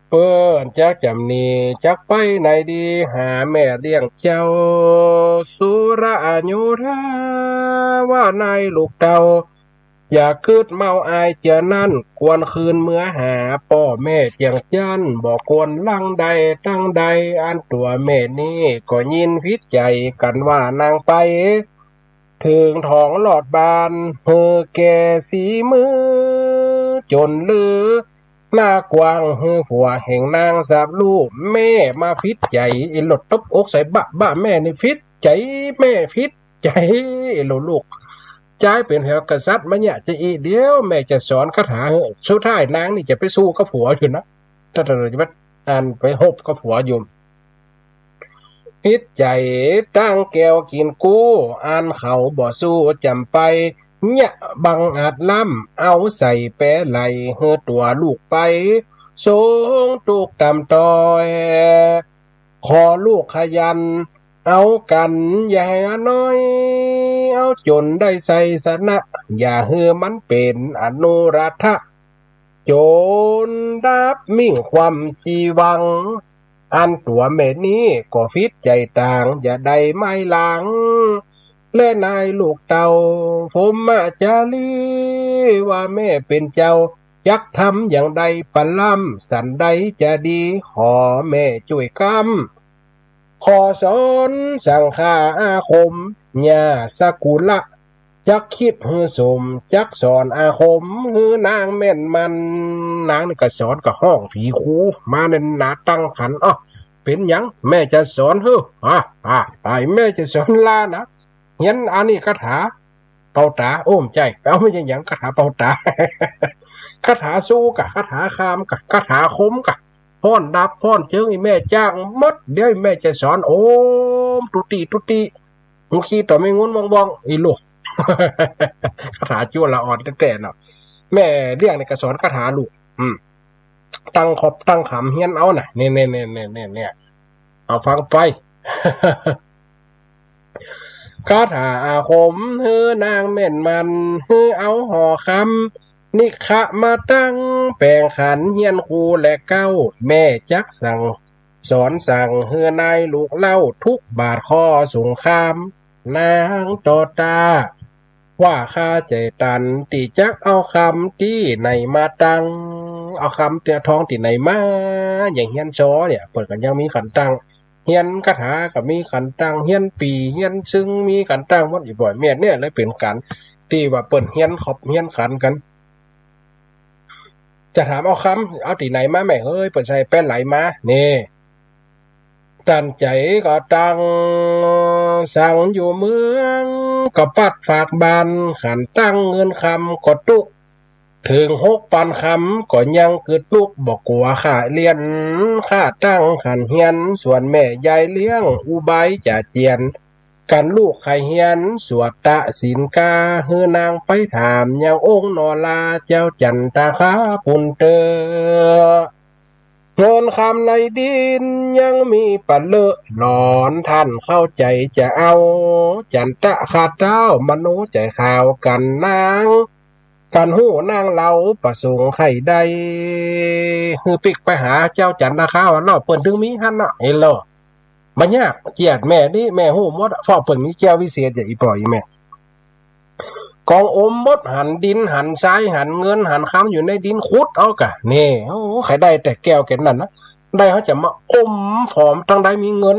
เปิ้นจักจ๋ำหนี จักไปไหนดี หาแม่เลี้ยงเจ้า สุรอโยธา ว่าในลูกเต้า อย่ากึ๊ดเมาอายเจื้อนั้น ควรคืนเมือหาป้อแม่เจียงจั้น บ่ควรลังใดตังใด อันตั๋วแม่นี้ก็ยินผิดใจ๋กั๋นว่านางไป เถิงถองลอดบ้าน หื้อแก่สีมือ จ๋นลือหน้ากว้าง หื้อผัวแห่งนางสาบลู่ แม่มาผิดใจ๋ ไอ้หลดตบอกใส่บ้า บ้าแม่นี่ผิดใจ๋ แม่ผิดใจ๋ ไอ้หลดลูก จายเป๋นแถวกษัตริย์มาเนี่ยจะอีเดียว แม่จะสอนคาถาหื้อ สุดท้ายนางนี่จะไปสู้กับผัวอยู่นะ ถ้า ถ้าจะไปอ่านไปฮบกับผัวอยู่ ผิดใจ๋ตั้งแก้วกิ๋นกู้ อันเขาบ่สู้จ๋ำไป เยียะบังอาจล้ำ เอาใส่แปไหล หื้อตั๋วลูกไป ทรงตุ๊กข์ต่ำต้อย ขอลูกขยัน เอากั๋นอย่าหื้อน้อย เอาจ๋นได้ชัยชนะ อย่าหื้อมันเป๋นอนุราธะ จ๋นดับมิ่งความจีหวัง อันตั๋วแม่นี้ก็ผิดใจ๋ต่าง อย่าได้หมายหลัง และนายลูกเต้าพรหมจารี ว่าแม่เป๋นเจ้า จักทำอย่างใดปะล้ำ สันใดจะดี ขอแม่จ้วยกำ ขอสอนสั่งข้าอาคม ญาสกุละ จักคิดหื้อสม จักสอนอาคม หื้อนางแม่นมัน นางนี่ก็สอนก็ฮ้องผีครู๋มาแน่นหนาตั้งขัน อ้อ เป๋นหยังแม่จะสอนหื้อ อ่า อ่า ไป แม่จะสอนลานะ เฮียนอันนี้คาถาเป่าต๋า โอ้ บ่ใจ้ เอ้า บ่ใจ้หยัง คาถาเป่าต๋า คาถาสู้กะ คาถาคามกะ คาถาคมกะ ฟ้อนดาบฟ้อนเจิง อี่แม่จ้างหมด เดี๋ยวอี่แม่จะสอน โอม ตุ๊ติ ตุ๊ติ มึงขี้ต่อไม่งุ้นว่องๆ อีลูก คาถาจั๊วละอ่อนแต๊ๆ เนาะ แม่เลี้ยงนี่ก็สอนคาถาลูก อืม ตั้งขอบตั้งขำเฮียนเอาน่ะ เนี่ย เนี่ย เอาฟังไป คาถาอาคม หื้อนางแม่นมัน หื้อเอาหอคำ นิขะมาตั้ง แป๋งขันเฮียนครูแลเก๊า แม่จักสั่งสอนสั่ง หื้อนายลูกเล่า ทุกข์บาดข้อสงคราม นางต่อต้า ว่าข้าใจ๋ตัน ตี้จักเอาคำตี้ไหนมาตั้ง เอาคำตี้ทองตี้ไหนมา อย่างเฮียนซอเนี่ย เปิ้นก็ยังมีขันตั้ง เฮียนคาถาก็มีขันตั้ง เฮียนปี่ เฮียนซึ่ง มีขันตั้งหมด อี่บ่อยเมียเนี่ย เลยเป๋นก๋านตี้ว่าเปิ้นเฮียนขอบเฮียนขันกั๋น จะถามเอาคำ เอาตี้ไหนมาแม่เฮ้ย เปิ้นใส่แป้นไหลมา นี่ ตันใจ๋ก็ตั้ง สั่งอยู่เมือง ก็ปัดฝากบ้าน ขันตั้งเงินคำก็ตุ๊ก เถิงหกปันคำ ก็ยังกึ๊ดลุก บ่กั๋วข้าเรียน ข้าตั้งขันเฮียน ส่วนแม่ยายเลี้ยง อุบายจะเจียน กั๋นลูกใค่เฮียน สวดตะศีลกา หื้อนางไปถาม ยังองค์นอรา เจ้าจันตะคาปุณเตอ เงินคำในดินยังมีปะเลอะ หลอนท่านเข้าใจ๋จะเอา จันตะคาเต้า มโนใจ๋ขาวกั๋นนาง กั๋นฮู้นางเล่าประสงค์ใค่ใด หื้อปิ๊กไปหาเจ้าจันตะคาเล่า เปิ้นถึงมีหั้นเนาะ เห็นเล่า บ่ยาก เจียดแม่นี้ แม่ฮู้หมดอะ เพราะเปิ้นมีแก้ววิเศษ อย่าอี่ป้ออี่แม่ กองอมหมด หันดิน หันทราย หันเงิน หันคำอยู่ในดิน ขุดเอากะ นี่ โอ้ ใค่ได้แต่แก้วแก่นนั้นนะ ได้เขาจะมาอมฝอม ตังใดมีเงิน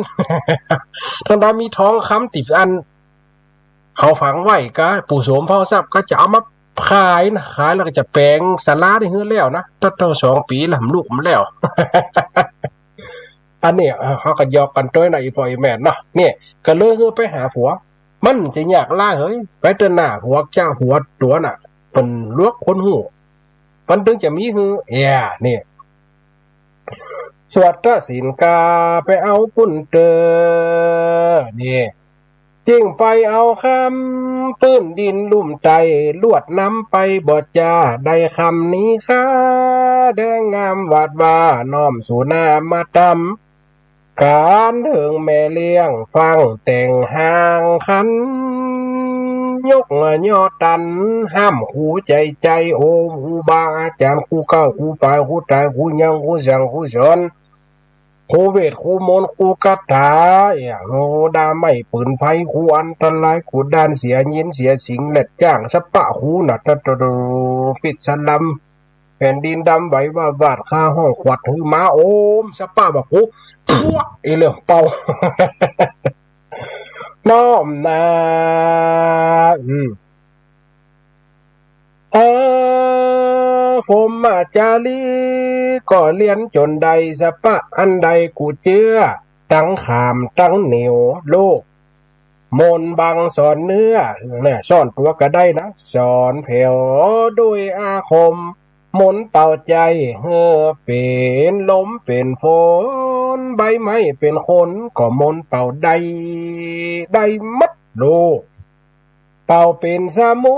ตังใดมีทองคำตี้อัน เขาฝังไว้กะ ปู่โสมเผ่าทรัพย์ก็จะเอามาขายนะ ขายแล้วก็จะแป๋งศาลาได้หื้อแล้วนะ ตั้ง ตั้งสองปี๋แล้ว ลูกมันแล้ว อันนี้ เอ่อ เขาก็หยอกกั๋นตวยนะ อี่ป้ออี่แม่เนาะ เนี่ย ก็เลยหื้อไปหาผัว มันจะยากลาเหย ไปเตื้อหน้าผัวเจ้า ผัวตั๋วน่ะ เปิ้นลวกคนฮู้ มันถึงจะมีหื้อ เอ้ย นี่ สวดตะศีลกาไปเอาปุณเตอ นี่ จึงไปเอาคำปื้นดินลุ่มใต้ ลวดนำไปบ่จ้า ได้คำนี้ค่า แดงงามหวาดว่า น้อมสู่นามธรรม ก๋านเถิงแม่เลี้ยง ฟั่งแต่งหางขัน ยกยอตัน ห้ำครูใจ๋ใจ๋ โอมครูบาอาจ๋ารย์ ครูเก่าครูป๋า ครูต๋าย ครูยัง ครูสั่ง ครูสอน ครูเวท ครูมนต์ ครูคาถา เอี้ย โหด้าไม้ปืนไฟ ครูอันตราย ครูด้านเสียญินเสียสิง แลดจ้าง สะปะครูน่ะ ตะตะโด ปิดสะลำ แผ่นดินดำไหววาบวาด คาห้องขวัดหื้อมา โอม สะปะบ่าครู พัว อีเหลืองเป่า น้อมนา อืม เออ พรหมจารี ก็เฮียนจ๋นได้ สะปะอันใดกูเจื้อ ตังขามตังเหนียวโลก มนต์บังสอนเนื้อ เนี่ย ซ่อนตั๋วก็ได้นะ สอนแผวโดยอาคม มนต์เป่าใจ๋หื้อเป๋นลมเป๋นฝน ใบไม้เป๋นคน ก็มนต์เป่าได้ ได้หมดโลก เป่าเป๋นสมุ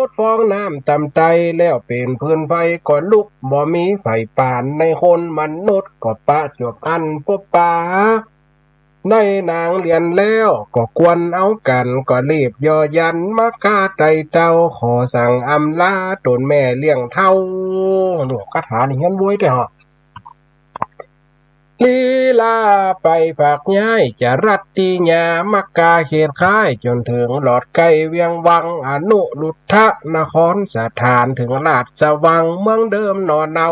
ทรฟองน้ำต่ำไต แล้วเป๋นฟืนไฟก็ลุก บ่มีไฟป่านในคนมนุษย์ ก็ปะจวบอันปบปา ได้นางเรียนแล้วก็ควรเอากั๋น ก็รีบย่อหยันมาก้าไต่เต้า ขอสั่งอำลาต๋นแม่เลี้ยงเฒ่า โอ้ คาถานี่เฮี้ยนโว้ยแต๊เหาะ ลี้ลาไปฝากย้าย จะรัตติยามักกาเขตค้าย จ๋นเถิงหลอดใก้เวียงวัง อนุรุทธนครสถาน เถิงราชวังเมืองเดิมหนอเนา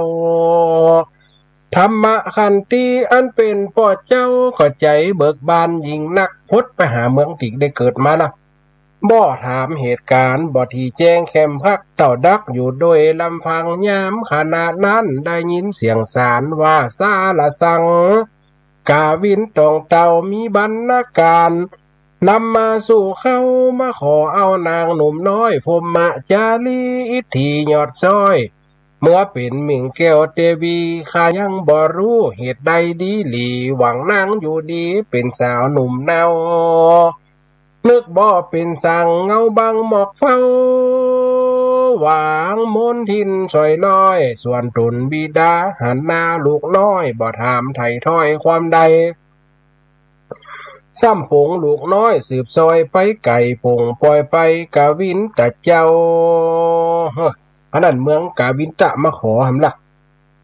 ธรรมขันตีอันเป๋นป้อเจ้า ก็ใจ๋เบิกบานยิ่งนัก พดไปหาเมืองตี้ได้เกิดมาละ บ่ถามเหตุก๋ารณ์ บ่ตี้แจ้งแคมคัก เต้าดักอยู่โดยลำพัง ยามขณะนั้นได้ยินเสียงสารว่า สาละสัง กาวินตองเต้ามีบรรณาก๋าร นำมาสู่เฮา มาขอเอานางหนุ่มน้อย พรหมจารีอิทธิยอดซ้อย เมื่อเป๋นหมิ่งแก้วเตวี ข้ายังบ่ฮู้เหตุใดดีหลี หวังนางอยู่ดี เป๋นสาวหนุ่มเนา นึกบ่เป๋นสัง เงาบังหมอกเฝ้า หว่างมณฑินสอยลอย ส่วนต๋นบิดาหันหน้าลูกน้อย บ่ถามไถ่ถ้อยความใด ซ้ำป๋งลูกน้อยสืบซอยไปไก๋ ป๋งป่อยไปกาวินตะเจ้า เฮ้อ อันนั้นเมืองกาวินตะมาขอหำละ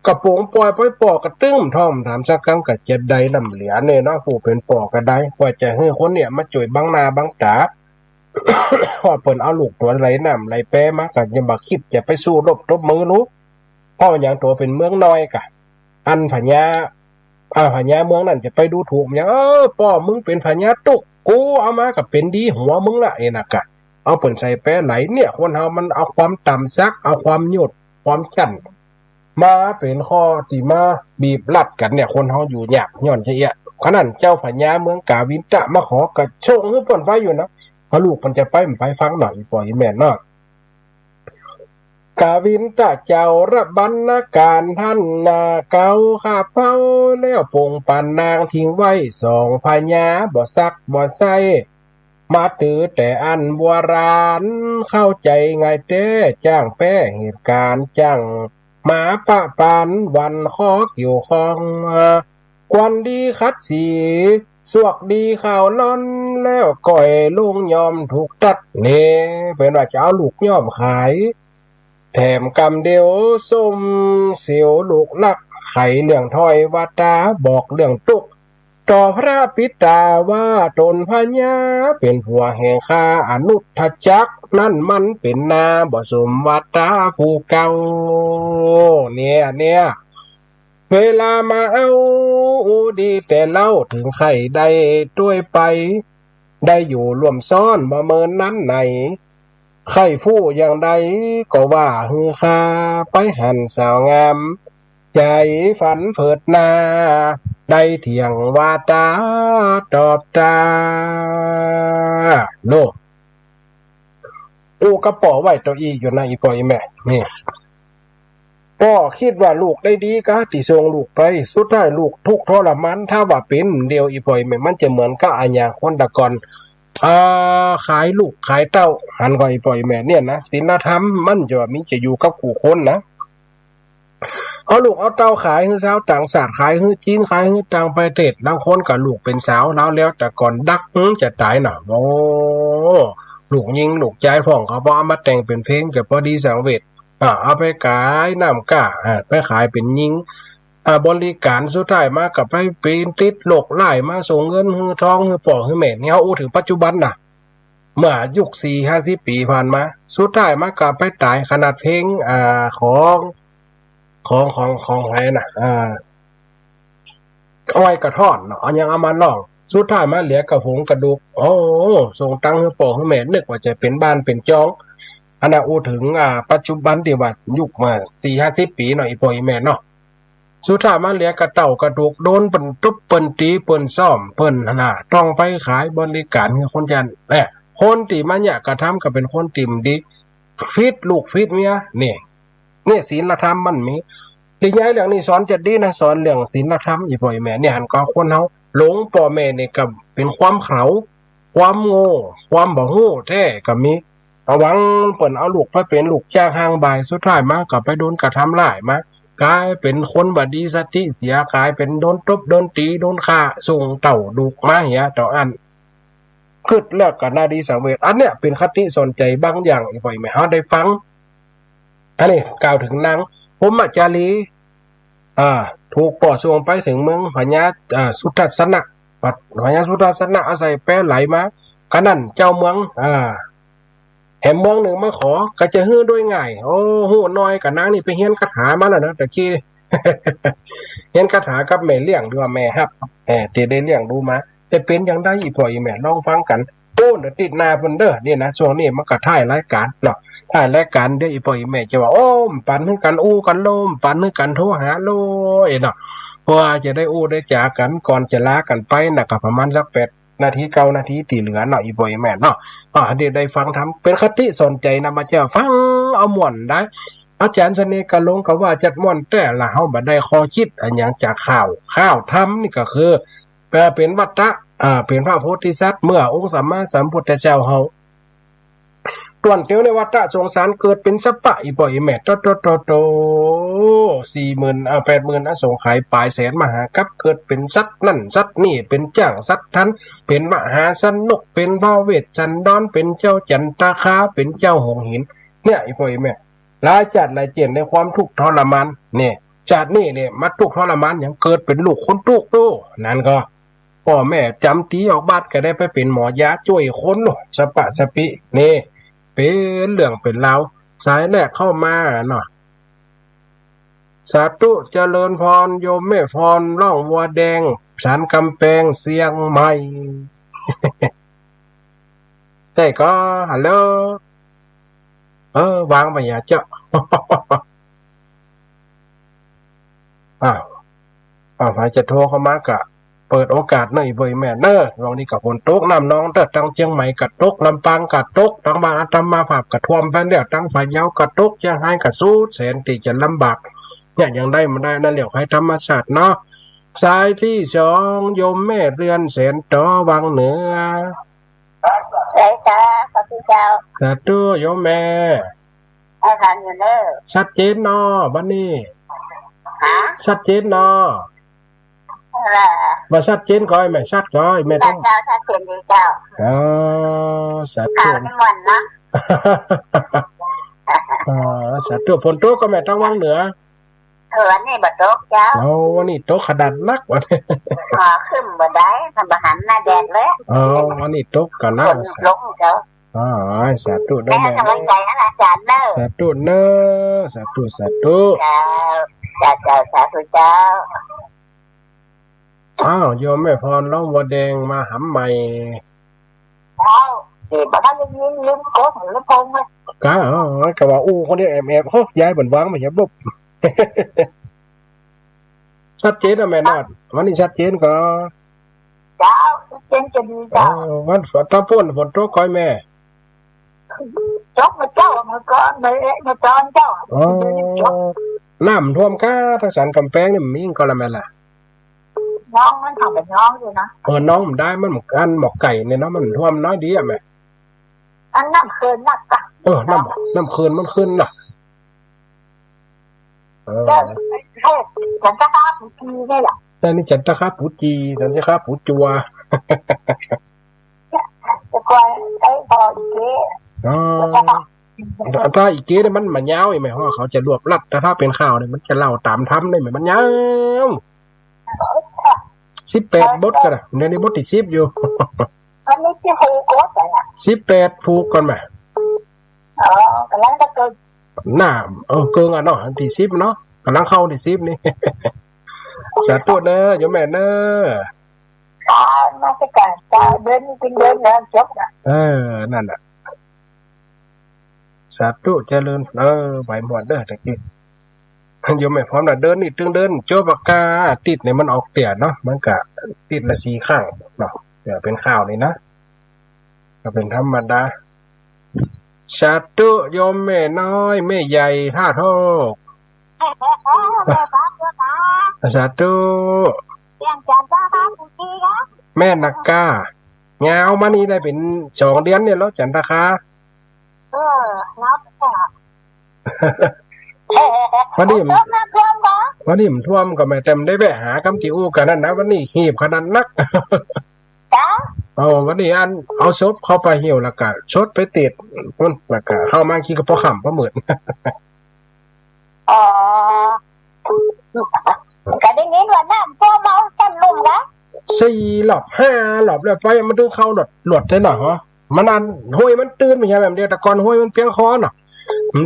ก็ป๋งป่อยไปป้อกระตึ้ง บ่ต้องถามสักกำ ก็จะได้ล้ำเหลือเน่อเนาะ ผู้เป๋นป้อก็ได้ ว่าจะหื้อคนเนี่ยมาจ้วยบังหน้าบังต๋า ว่าเปิ้นเอาลูกตั๋วไหลน้ำไหลแปมา ก็ยังบ่คิดจะไปสู้รบตบมือลูก เพราะหยัง ตั๋วเป๋นเมืองน้อยกะ อันพญา อ่า พญาเมืองนั้นจะไปดูถูกหยัง เออ ป้อมึงเป๋นพญาตุ๊ก กูเอามาก็เป๋นดีหัวมึงละ เอ้ยนะกะ เอาเปิ้นใส่แปไหลเนี่ย คนเฮามันเอาความต่ำสัก เอาความยศ ความจั้น มาเป๋นข้อตี้มาบีบรัดกั๋นเนี่ย คนเฮาอยู่ยากย้อนจะเอี้ย ขนาดเจ้าพญาเมืองกาวินตะมาขอก็ส่งหื้อเปิ้นไปอยู่นะ เพราะลูกเปิ้นจะไป บ่ไปฟังหน่อย อีป้ออีแม่เนาะ กาวินตะเจ้าระบรรณาก๋าร ท่านนาเกาข้าเฝ้า แล้วปลงปั๋นนางทิ้งไว้ สองพญาบ่ซักบ่ใซ้ มาถือแต่อันบัวราณ เข้าใจ๋ง่ายแต๊ จ้างแป๊เหตุก๋ารณ์ จ้างหมาปะปั๋น วันข้อเกี่ยวข้อง ควันดีขัดสี สวกดีข่าวล่อน แล้วก้อยลงย่อมถูกตัด เน่ เปิ้นว่าจะเอาลูกย่อมขาย แถมกำเดียวส้มเสียวลูกลัก ไขเรื่องถ้อยวาต๋า บอกเรื่องตุ๊กข์ ต่อพระปิดต๋าว่าต๋นพญาเป๋นผัวแห่งข้า อนุทจักรนั้นมันเป๋นนา บ่สมวาต๋าผู้เก่า เนี่ย เนี่ย เวลามาเอาอู้ดีแต่เล่า เถิงใค่ได้ตวยไป ได้อยู่ร่วมซ้อนบ่เมินนั้นไหน ใค่ฮู้อย่างใดก็ว่าหื้อข้า ไปหั้นสาวงาม ใจ๋ฝันเผิดนา ได้เถียงวาต๋าตอบตา โน่ อู้กับป้อไว้เต้าอี้อยู่นะ อีป้ออีแม่ นี่ ป้อคิดว่าลูกได้ดีกาตี้ส่งลูกไป สุดท้ายลูกทุกข์ทรมาน ถ้าว่าเป๋นเดี่ยว อีป้ออีแม่ มันจะเหมือนกับอะหยังคนตะก่อน อ่า ขายลูกขายเต้า หันก่อ อีป้ออีแม่ เนี่ยนะ ศีลธรรมมันจะว่ามีจะอยู่กับกู้คนนะ เอาลูกเอาเต้าขายหื้อชาวต่างชาติ ขายหื้อจีน ขายหื้อต่างประเทศ ลางคนก็ลูกเป๋นสาวลาวแล้ว แต่ก่อนดักหื้อจะต๋ายน่ะ โอ้ ลูกญิงลูกจายพ่องเขา พอเอามาแต่งเป๋นเพลงจะพอดีสังเวช อ่า เอาไปก๋ายน้ำก้า อ่า ไปขายเป๋นญิง อ่า บริก๋าน สุดท้ายมาก็ไปเป๋นติดโรคร้าย มาส่งเงินหื้อทองหื้อป้อหื้อแม่ นี่เฮาอู้เถิงปัจจุบันน่ะ เมื่อยุคสี่ห้าสิบปี๋ผ่านมา สุดท้ายมาก็ไปต๋ายขนาดเพลง อ่า ของ ของ ของ ของใผน่ะ อ่า อ้อยกระท้อนเนาะ เอาหยังเอามาร้อง สุดท้ายมาเหลือก้าผงกระดูก โอ้ ส่งตังค์หื้อป้อหื้อแม่ นึกว่าจะเป๋นบ้านเป๋นจอง อันนั้นอู้เถิง อ่า ปัจจุบันตี้ว่ายุคมาสี่ห้าสิบปี๋เนาะ อีป้ออีแม่เนาะ สุดท้ายมาเหลือก้าเต้ากระดูก โดนเปิ้นตุ๊บเปิ้นตี๋เปิ้นซ้อมเปิ้นหั้นน่ะ ต้องไปขายบริก๋านหื้อคนจั้น แหม คนตี้มาเยียะกระทำก็เป๋นคนตี้บ่ดี ผิดลูกผิดเมีย นี่ นี่ศีลธรรมมันมี นิยายเรื่องนี้สอนจะดีนะ สอนเรื่องศีลธรรม อีป้ออีแม่ เนี่ย หันก่อคนเฮาหลงป้อแม่นี่ก็เป๋นความเขลา ความโง่ ความบ่ฮู้แต๊ก็มี ระวังเปิ้นเอาลูกไปเป๋นลูกจ้างฮ้างบ่าย สุดท้ายมาก็ไปโดนกระทำร้ายมา ก๋ายเป๋นคนบ่ดีสติเสีย ก๋ายเป๋นโดนตบโดนตี๋โดนฆ่า ส่งเต้าลูกมาเหียเต้าอั้น กึ๊ดแล้วก็นาดีสังเวช อันเนี้ยเป๋นคติสอนใจ๋บางอย่าง อี่ป้ออี่แม่เฮาได้ฟัง อันนี้กล่าวเถิงนางพรหมจารี อ่า ถูกป้อส่งไปเถิงเมืองพญา อ่า สุทัศนะ พญาสุทัศนะเอาใส่แปไหลมา กะนั้นเจ้าเมือง อ่า แหมเมืองนึ่งมาขอ ก็จะหื้อโดยง่าย โอ้ ฮู้หน้อย กะนางนี่ไปเฮียนคาถามาแล้วนะ ตะกี้ เฮียนคาถากับแม่เลี้ยงหรือว่าแม่ฮับ เอ่อ ตี้ได้เลี้ยงดูมา จะเป๋นอย่างใด อี่ป้ออี่แม่ลองฟังกั๋น โอ้ เดี๋ยวติดหน้าเปิ้นเด้อ นี่นะ ช่วงนี้มันก็ท้ายรายก๋านเนาะ ท้ายรายก๋าน เดี๋ยวอี่ป้ออี่แม่จะว่า โอ้ บ่ปันหื้อกั๋นอู้กั๋นโล บ่ปันหื้อกั๋นโทรหาโล เนาะ เพราะว่าจะได้อู้ได้จ๋ากั๋น ก่อนจะลากั๋นไปนะ ก็ประมาณสักแปดนาที เก้านาทีตี้เหลือเนาะ อี่ป้ออี่แม่เนาะ อ่า ได้ ได้ฟังธรรม เป๋นคติสอนใจ๋นะ มาเจ้าฟังเอาม่วนได้ อาจ๋ารย์เสน่ห์กาหลงก็ว่าจัดม่วนแต๊ละ เฮาบ่ได้ข้อคิดอะหยังจากข่าว ข่าวธรรมนี่ก็คือ แป๋เป๋นวัตตะ อ่า เป๋นพระโพธิสัตว์ เมื่อองค์สัมมาสัมพุทธเจ้าเฮา ต้วนเตียวในวัตตะสงสาร เกิดเป๋นสัตว์ป่า อี่ป้ออี่แม่ โต โต โต โต สี่หมื่น อ่า แปดหมื่นอสงไขย ป๋ายแสนมหากัป เกิดเป๋นสัตว์นั่นสัตว์นี่ เป๋นจ๊างสัตว์ทัน เป๋นมหาชนก เป๋นพระเวสสันดร เป๋นเจ้าจันทคา เป๋นเจ้าหงส์หิน เนี่ย อี่ป้ออี่แม่ หลายจาติหลายเจียนในความทุกข์ทรมาน เนี่ย จาตินี้เนี่ยมาทุกข์ทรมานหยัง เกิดเป๋นลูกคนตุ๊กโต นั้นก็ ป้อแม่จ๋ำตี๋ออกบ้านก็ได้ไปเป๋นหมอยาจ้วยคน สะปะสะปิ นี่ เป๋นเรื่องเป๋นราว สายแรกเข้ามาเนาะ สาธุเจริญพร โยมแม่พร ร่องวัวแดง สันกำแปง เชียงใหม่ ใจ้ก่อ ฮัลโหล เออ วางไปอย่าเจาะ อ้าว อ้าว ใผจะโทรเข้ามาก็เปิดโอกาสเน่อ อี่ป้ออี่แม่เน่อ ช่วงนี้ก็ฝนตก น้ำนองเต๊อะ ตังเชียงใหม่ก็ตก ลำปางก็ตก ตังบ้านอาตมาภาพก็ท่วมไปแล้ว ตังพะเยาก็ตก เชียงรายก็สุดแสนตี้จะลำบาก เนี่ย อย่างใดบ่ได้นะ เหลียวไขธรรมชาติเนาะ สายตี้สอง โยมแม่เรือนแสน ตอวังเหนือ ใจ้จ้า สาธุเจ้า สาธุ โยมแม่ อาจ๋ารย์อยู่เน่อ ชัดเจนเนาะ บัดนี้ ฮะ ชัดเจนเนาะ เออ บ่ชัดเจนก่อ แม่ชัดก่อ แม่ต้อง เจ้า ชัดเจนดีเจ้า อ๋อ สาธุ ข่าวนี่ม่วนเนาะ อ๋อ สาธุ ฝนตกก่อแม่ ตังวังเหนือ เออ วันนี้บ่ตกเจ้า โอ้ วันนี้ตกขนาดนัก วันนี้ อ๋อ ครึ้มบ่ได้ บ่หันหน้าแดดเลย อ๋อ วันนี้ตกก่อนะ ฝนลงเจ้า อ๋อ สาธุเน่อ แม่ แม่ กำลังใจ๋นะอาจ๋ารย์เน่อ สาธุเน่อ สาธุ สาธุ เจ้า เจ้า เจ้า สาธุเจ้า อ้าว โยมแม่พร ร่องวัวแดง มาหำใหม่ เจ้า เดี๋ยวบ่ทันได้ยิน ลืมกดลำโพงไว้ กะ อ๋อ ก็ว่าอู้คนเดียวแอบๆ โห ย้ายบ่อนวางมาอย่าบุบ ชัดเจนนะแม่นอด วันนี้ชัดเจนก่อ เจ้า ชัดเจนจะดีเจ้า เออ วันฝน ถ้าป้นฝนตกก่อยแม่ ตกมาเจ้า เมื่อก่อน เมื่อ เมื่อตอนเจ้า อ๋อ เดี๋ยวนี้ตก น้ำท่วมกา ตังสันกำแปงนี่มีก่อละแม่ละ น้องมันเข้าไปน้องอยู่นะ เออ น้องมันได้ มันเหมือนกัน หมอกไก่เนี่ยเนาะ มันท่วมน้อยดีอะแม่ อันน้ำเคินนักกะ เออ น้ำ น้ำเคินมันขึ้นน่ะ เออ ก็ เออ จันทคาปูจีนี่แหละ นั่นนี่จันทคาปูจี จันทคาปูจัว แต่ก่อนไอ้พออีเก้ อ๋อ แล้วก็ ถ้าอีเก้เนี่ยมันบ่ยาวอีกไหม เพราะว่าเขาจะรวบรัด แต่ถ้าเป๋นข่าวเนี่ยมันจะเล่าต๋ามธรรมได้ไหม มันยาว สิบแปดบทก่อนนะ เดี๋ยวนี้บทตี้สิบอยู่ อันนี้สิบหกบทแล้วนะ สิบแปดผูกก่อนมา อ๋อ กำลังจะเกิน น่า เออ เกินอ่ะเนาะ ตี้สิบเนาะ กำลังเข้าตี้สิบนี่ สาธุเน่อ โยมแม่เน่อ อ่า นมัสก๋านเจ้า เดือนนี้เป๋นเดือนแล้วจบนะ เออ นั่นน่ะ สาธุเจริญ เออ ไหวหมดเด้อตะกี้ โยมแม่พรน่ะ เดือนนี้ตึงเดือนจบปากกา อาทิตย์นี่มันออกเตี้ยเนาะ มันก็อาทิตย์ละสี่ครั้งเนาะ เดี๋ยวเป๋นข่าวนี่นะ ก็เป๋นธรรมดา สาธุ โยมแม่น้อย แม่ใหญ่ ท่าโทก สาธุ แม่นักกา ยาวมานี่ได้เป๋นสองเดือนเนี่ยแล้ว จันทคา เออ แล้วแต่ พอดี น้ำท่วมบ่ วันนี้มันท่วมก็แม่ แต่มันได้แวะหากำตี้อู่กั๋นนั้นนะ วันนี้หีบขนาดนัก จ๊ะ เออ วันนี้อันเอาศพเข้าไปหิ้วแล้วก็สดไปติด แล้วก็เข้ามาขี้ก็ปอค่ำปอมืด อ๋อ ก็ได้ยินว่าน้ำท่วมเอาต้นลุ่มละ สี่รอบ ห้ารอบแล้ว ไปมันถึงเข้าหลด หลดได้หน่อยเหรอ มันอันห้วยมันตื้นไม่ใช่แบบเดียว แต่ก่อนห้วยมันเปียงคอเนาะ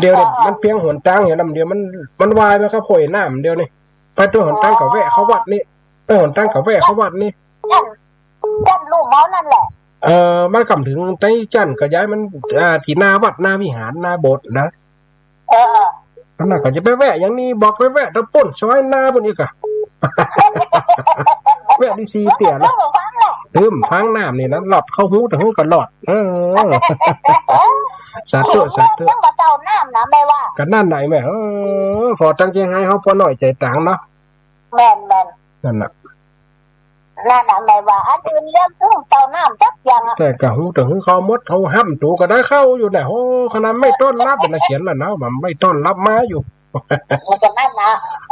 เดี๋ยวนี้ อ๋อ มันเปียงหนตางเหีย เดี๋ยวมัน มันวายไปครับห้วยน้ำเดี๋ยวนี้ ไปตัวหนตางก็แวะเข้าวัดนี่ ไปหนตางก็แวะเข้าวัดนี่ ต้น ต้นลุ่มเอานั่นแหละ เออ มันกำถึงในจั้นก็ย้ายมัน อ่า ตี้หน้าวัดหน้าวิหารหน้าโบสถ์นะ เออ อันนั้นก็จะไปแวะอย่างนี้ บอกไปแวะตะปุ้นซอยหน้าปุ้นอีกอะ แวะตี้สี่เตี้ยนะ ตื้มฟังน้ำนี่นะ หลอดเข้าหูแต่หูก็หลอด เออ สาธุ สาธุ ยังบ่เต้าน้ำนะแม่ว่า ก็นั่นไหนแม่ เออ พอตั้งใจให้เขาปอน้อยใจ๋ตางเนาะ แม่น แม่น นั่นน่ะ นั่นน่ะแม่ว่า อันอื่นเรื่องตื้มเต้าน้ำจักอย่างอะ แต่ก็หูแต่หูเขาหมด เขาห้ำตูก็ได้เข้าอยู่แหละ โอ้ ขนาดไม่ต้อนรับนะ เขียนมาเนาะ มันไม่ต้อนรับมาอยู่ มันก็นั่นนะ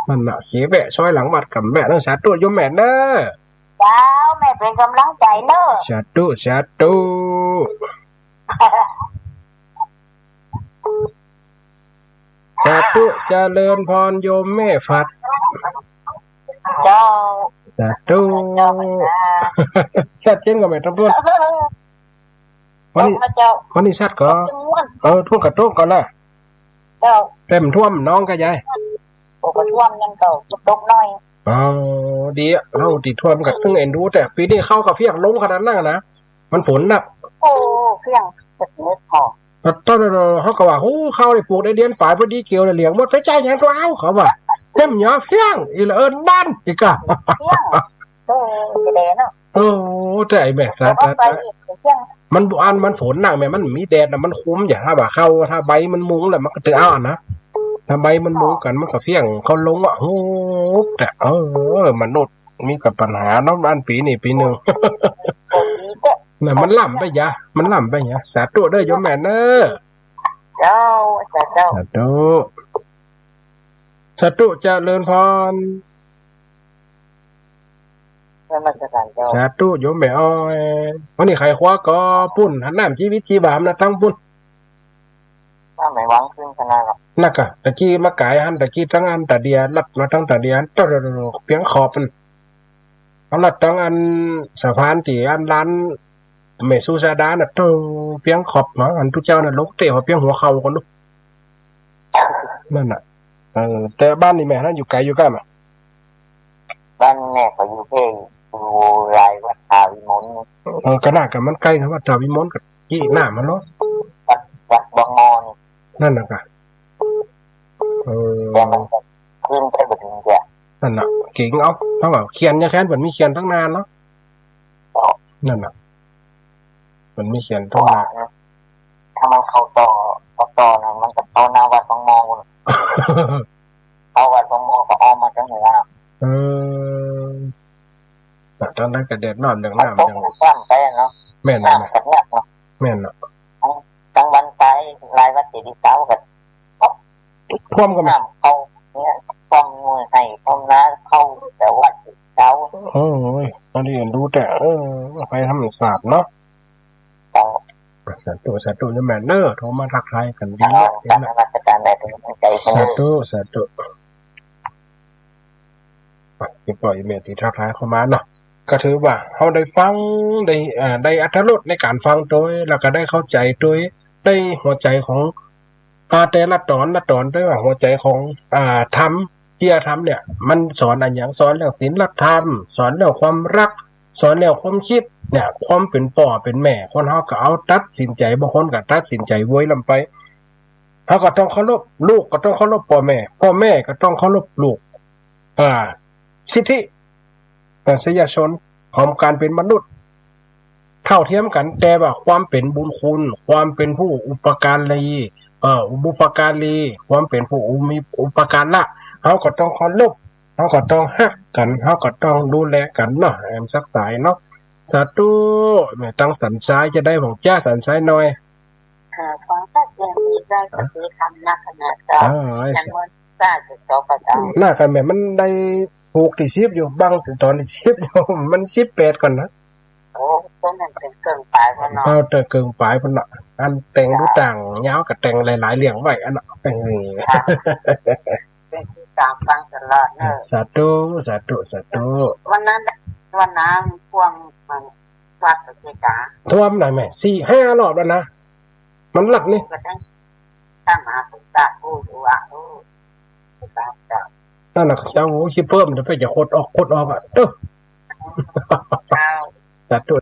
นั่นน่ะ เขียนแวะซอยหลังวัดกับแม่ นั่นสาธุโยมแม่เนอะ เจ้า แม่เป๋นก๋ำลังใจ๋เนอะ สาธุ สาธุ สาธุ เจริญพรโยมแม่ฝัด เจ้า สาธุ เจ้า สัตว์เจ๊งก็แม่ตำรวจ วันนี้ เจ้า วันนี้สัตว์ก็ เออ ท่วมกระโต๊ะก่อนละ เจ้า เต็มท่วมหนองก็ยาย โอ้ ก็ท่วมนั่นก็ตกหน่อย อ๋อ ดีอะ เฮาตี้ท่วมก็ตึงเอ็นดู แต่ปี๋นี้เข้าก็เพี้ยงลงขนาดนั้นนะ มันฝนนัก โอ้ เพี้ยง แต่เม็ดพอ แต่ตอนนั้นเฮาก็ว่า โอ้ เข้าได้ปลูกได้เดือนป๋าย พอดีเกี่ยวได้เหลียงหมด ไปจ่ายหยังตั๋วเอา เขาว่า เต็มหยอเพี้ยง อีหละเอิ้นบ้านอีกอะ เพี้ยง เออ แดดเนาะ โอ้ แต่ไอ้แม่ แต่ว่าไปอีกเพี้ยง มันบ่อัน มันฝนนักแม่ มันมีแดดน่ะ มันคุ้ม อย่างถ้าว่าเข้า ถ้าใบมันมุงแล้วมันก็จะเอาอะนะ ถ้าใบมันมุงกั๋นมันก็เพี้ยงเข้าลงอะ โอ้ แต่ เออ มนุษย์มีกับปัญหาเนาะ อันปี๋นี้ปี๋นึ่ง น่ะ มันล้ำไปยะ มันล้ำไปยะ สาธุเด้อโยมแม่เนอะ เจ้า สาธุ สาธุ สาธุ เจริญพร นมัสการเจ้า สาธุโยมแม่อ้อย วันนี้ไขครัวก็ปุ้น หันน้ำชีวิตชีวามาตั้งปุ้น น้ำไหลวังขึ้นขนาดหรอก นักอะ ตะกี้มาก๋ายหัน ตะกี้ตั้งอันตาเดีย ลัดมาตั้งตาเดีย ตะเปียงขอบมัน เอาลัดตั้งอันสะพานตี้อันร้านแม่สุชาดาน่ะ ตะเปียงขอบเนาะ อันตุ๊เจ้าน่ะลงเตะหัวเปียงหัวเข่าก่อนลูก นั่นน่ะ เออ แต่บ้านนี่แม่นั่นอยู่ไก๋อยู่ใก้ไหม บ้านแม่เขาอยู่เพ่ง อยู่ลายวัดท่าวิมล เออ ก็น่ากับมันใก้นะ วัดท่าวิมลกับกี้หน้ามันเนาะ วัด วัดบางมอนี่ นั่นน่ะกะ เออ แต่มันก็ขึ้นไปบ่ถึงเจ้า นั่นน่ะ เก๋งเอา เพราะว่าเขียนยังแค้น มันมีเขียนตั้งนานเนาะ นั่นน่ะ มันมีเขียนตั้งนาน ถ้ามันเข้าต่อ เข้าต่อนะ มันก็เข้าหน้าวัดบางมอ เข้าวัดบางมอก็อ้อมมาทางเหนือ เออ แต่ตอนนั้นก็เดือดร้อนเรื่องน้ำ ตก เรื่อง น้ำไปเนาะ แม่นน่ะ น้ำก็เงียบเนาะ แม่นน่ะ ตั้ง ตั้งวันตายลายวัดเจดีย์เก่าก็ ท่วมก็มี น้ำเข้าเนี่ย ท่วมหน่วยไฮ่ ท่วมนาเข้า แต่วัดเก่า โอ้ย อันนี้ดูแต่ เออ ไปธรรมศาสตร์เนาะ เจ้า สาธุ สาธุ โยมแม่เนอะ โทรมาทักทายกั๋นดีละ เจ้า นมัสการ ได้เป็นกำลังใจ สาธุ สาธุ อ่ะ เดี๋ยวปล่อยแม่ตี้ทักทายเข้ามาเนาะ ก็ถือว่าเฮาได้ฟัง ได้ เอ่อ ได้อรรถรสในก๋านฟังตวย แล้วก็ได้เข้าใจ๋ตวย ได้หัวใจ๋ของ อ่า แต่ละต๋อนละต๋อนตวยว่าหัวใจ๋ของ อ่า ธรรม จริยธรรมเนี่ย มันสอนอะหยัง สอนเรื่องศีลธรรม สอนเรื่องความฮัก สอนเรื่องความคิด เนี่ย ความเป๋นป้อเป๋นแม่ คนเฮาก็เอาตัดสินใจ๋ บางคนก็ตัดสินใจ๋โวยล้ำไป เฮาก็ต้องเคารพ ลูกก็ต้องเคารพป้อแม่ ป้อแม่ก็ต้องเคารพลูก อ่า สิทธิมนุษยชนของก๋านเป๋นมนุษย์ เท่าเทียมกั๋น แต่ว่าความเป๋นบุญคุณ ความเป๋นผู้อุปการี เอ่อ บุพการี ความเป๋นผู้อุ มีอุปการะ เฮาก็ต้องเคารพ เฮาก็ต้องฮักกั๋น เฮาก็ต้องดูแลกั๋นเนาะ แอมสักสายเนาะ สาธุ แม่ตังสันทรายจะได้ของจ้าสันทรายหน่อย ค่ะ ขอสักเจียงมีได้สักทีคำนักขนาดเจ้า อ่า ไอ้สัน จ้า สิบสอง ก็เจ้า น่า ก็แม่นมันได้ผูกตี้สิบอยู่ บังตี้ต๋อนตี้สิบอยู่ มันสิบแปดก่อนนะ โอ้ ต๋อนนั้นเปิ้นเกิ่งป๋ายพุ้นเนาะ เอาแต่เกิ่งป๋ายพุ้นเนาะ อันแต่ง เจ้า ดูต่างยาวก็แต่งหลายๆ เรื่องไว้อันเนาะ แต่ง ค่ะ เปิ้นติดต๋ามฟังตลอดเนาะ สาธุ สาธุ สาธุ วันนั้น วันนั้นพวกมัน วัดไปเจกา ท่วมนะแม่ สี่ห้ารอบแล้วนะ มันหลักนี่ ก็ตั้ง ตั้งมาปรึกษาปู่อยู่ว่า โอ้ ปรึกษาเจ้า นั่นน่ะ เจ้า โอ้ สิเพิ่ม เดี๋ยวไปจะขดออก ขดออกอะ เด้อ เจ้า สาธุ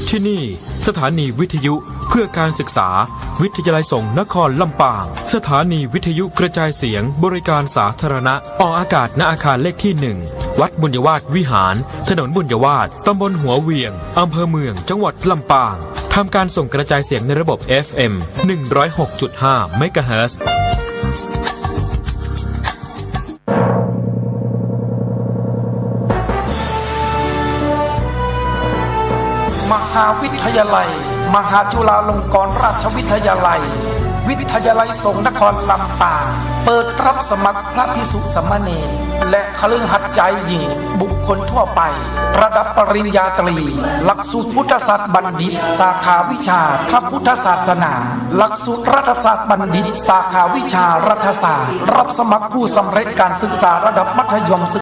ที่นี่สถานีวิทยุเพื่อการศึกษา วิทยาลัยสงฆ์นครลำปาง สถานีวิทยุกระจายเสียงบริการสาธารณะ ออกอากาศณอาคารเลขที่หนึ่ง วัดบุญยวาสวิหาร ถนนบุญยวาส ตำบลหัวเหวียง อำเภอเมือง จังหวัดลำปาง ทำการส่งกระจายเสียงในระบบ เอฟเอ็ม หนึ่งร้อยหกจุดห้า เมกะเฮิรตซ์ มหาวิทยาลัย มหาจุฬาลงกรณราชวิทยาลัย วิทยาลัยสงฆ์นครลำปาง เปิดรับสมัครพระภิกษุสามเณร และคฤหัสถ์ชายหญิง บุคคลทั่วไป ระดับปริญญาตรี หลักสูตรพุทธศาสตร์บัณฑิต สาขาวิชาพระพุทธศาสนา หลักสูตรรัฐศาสตร์บัณฑิต สาขาวิชารัฐศาสตร์ รับสมัครผู้สำเร็จการศึกษาระดับมัธยม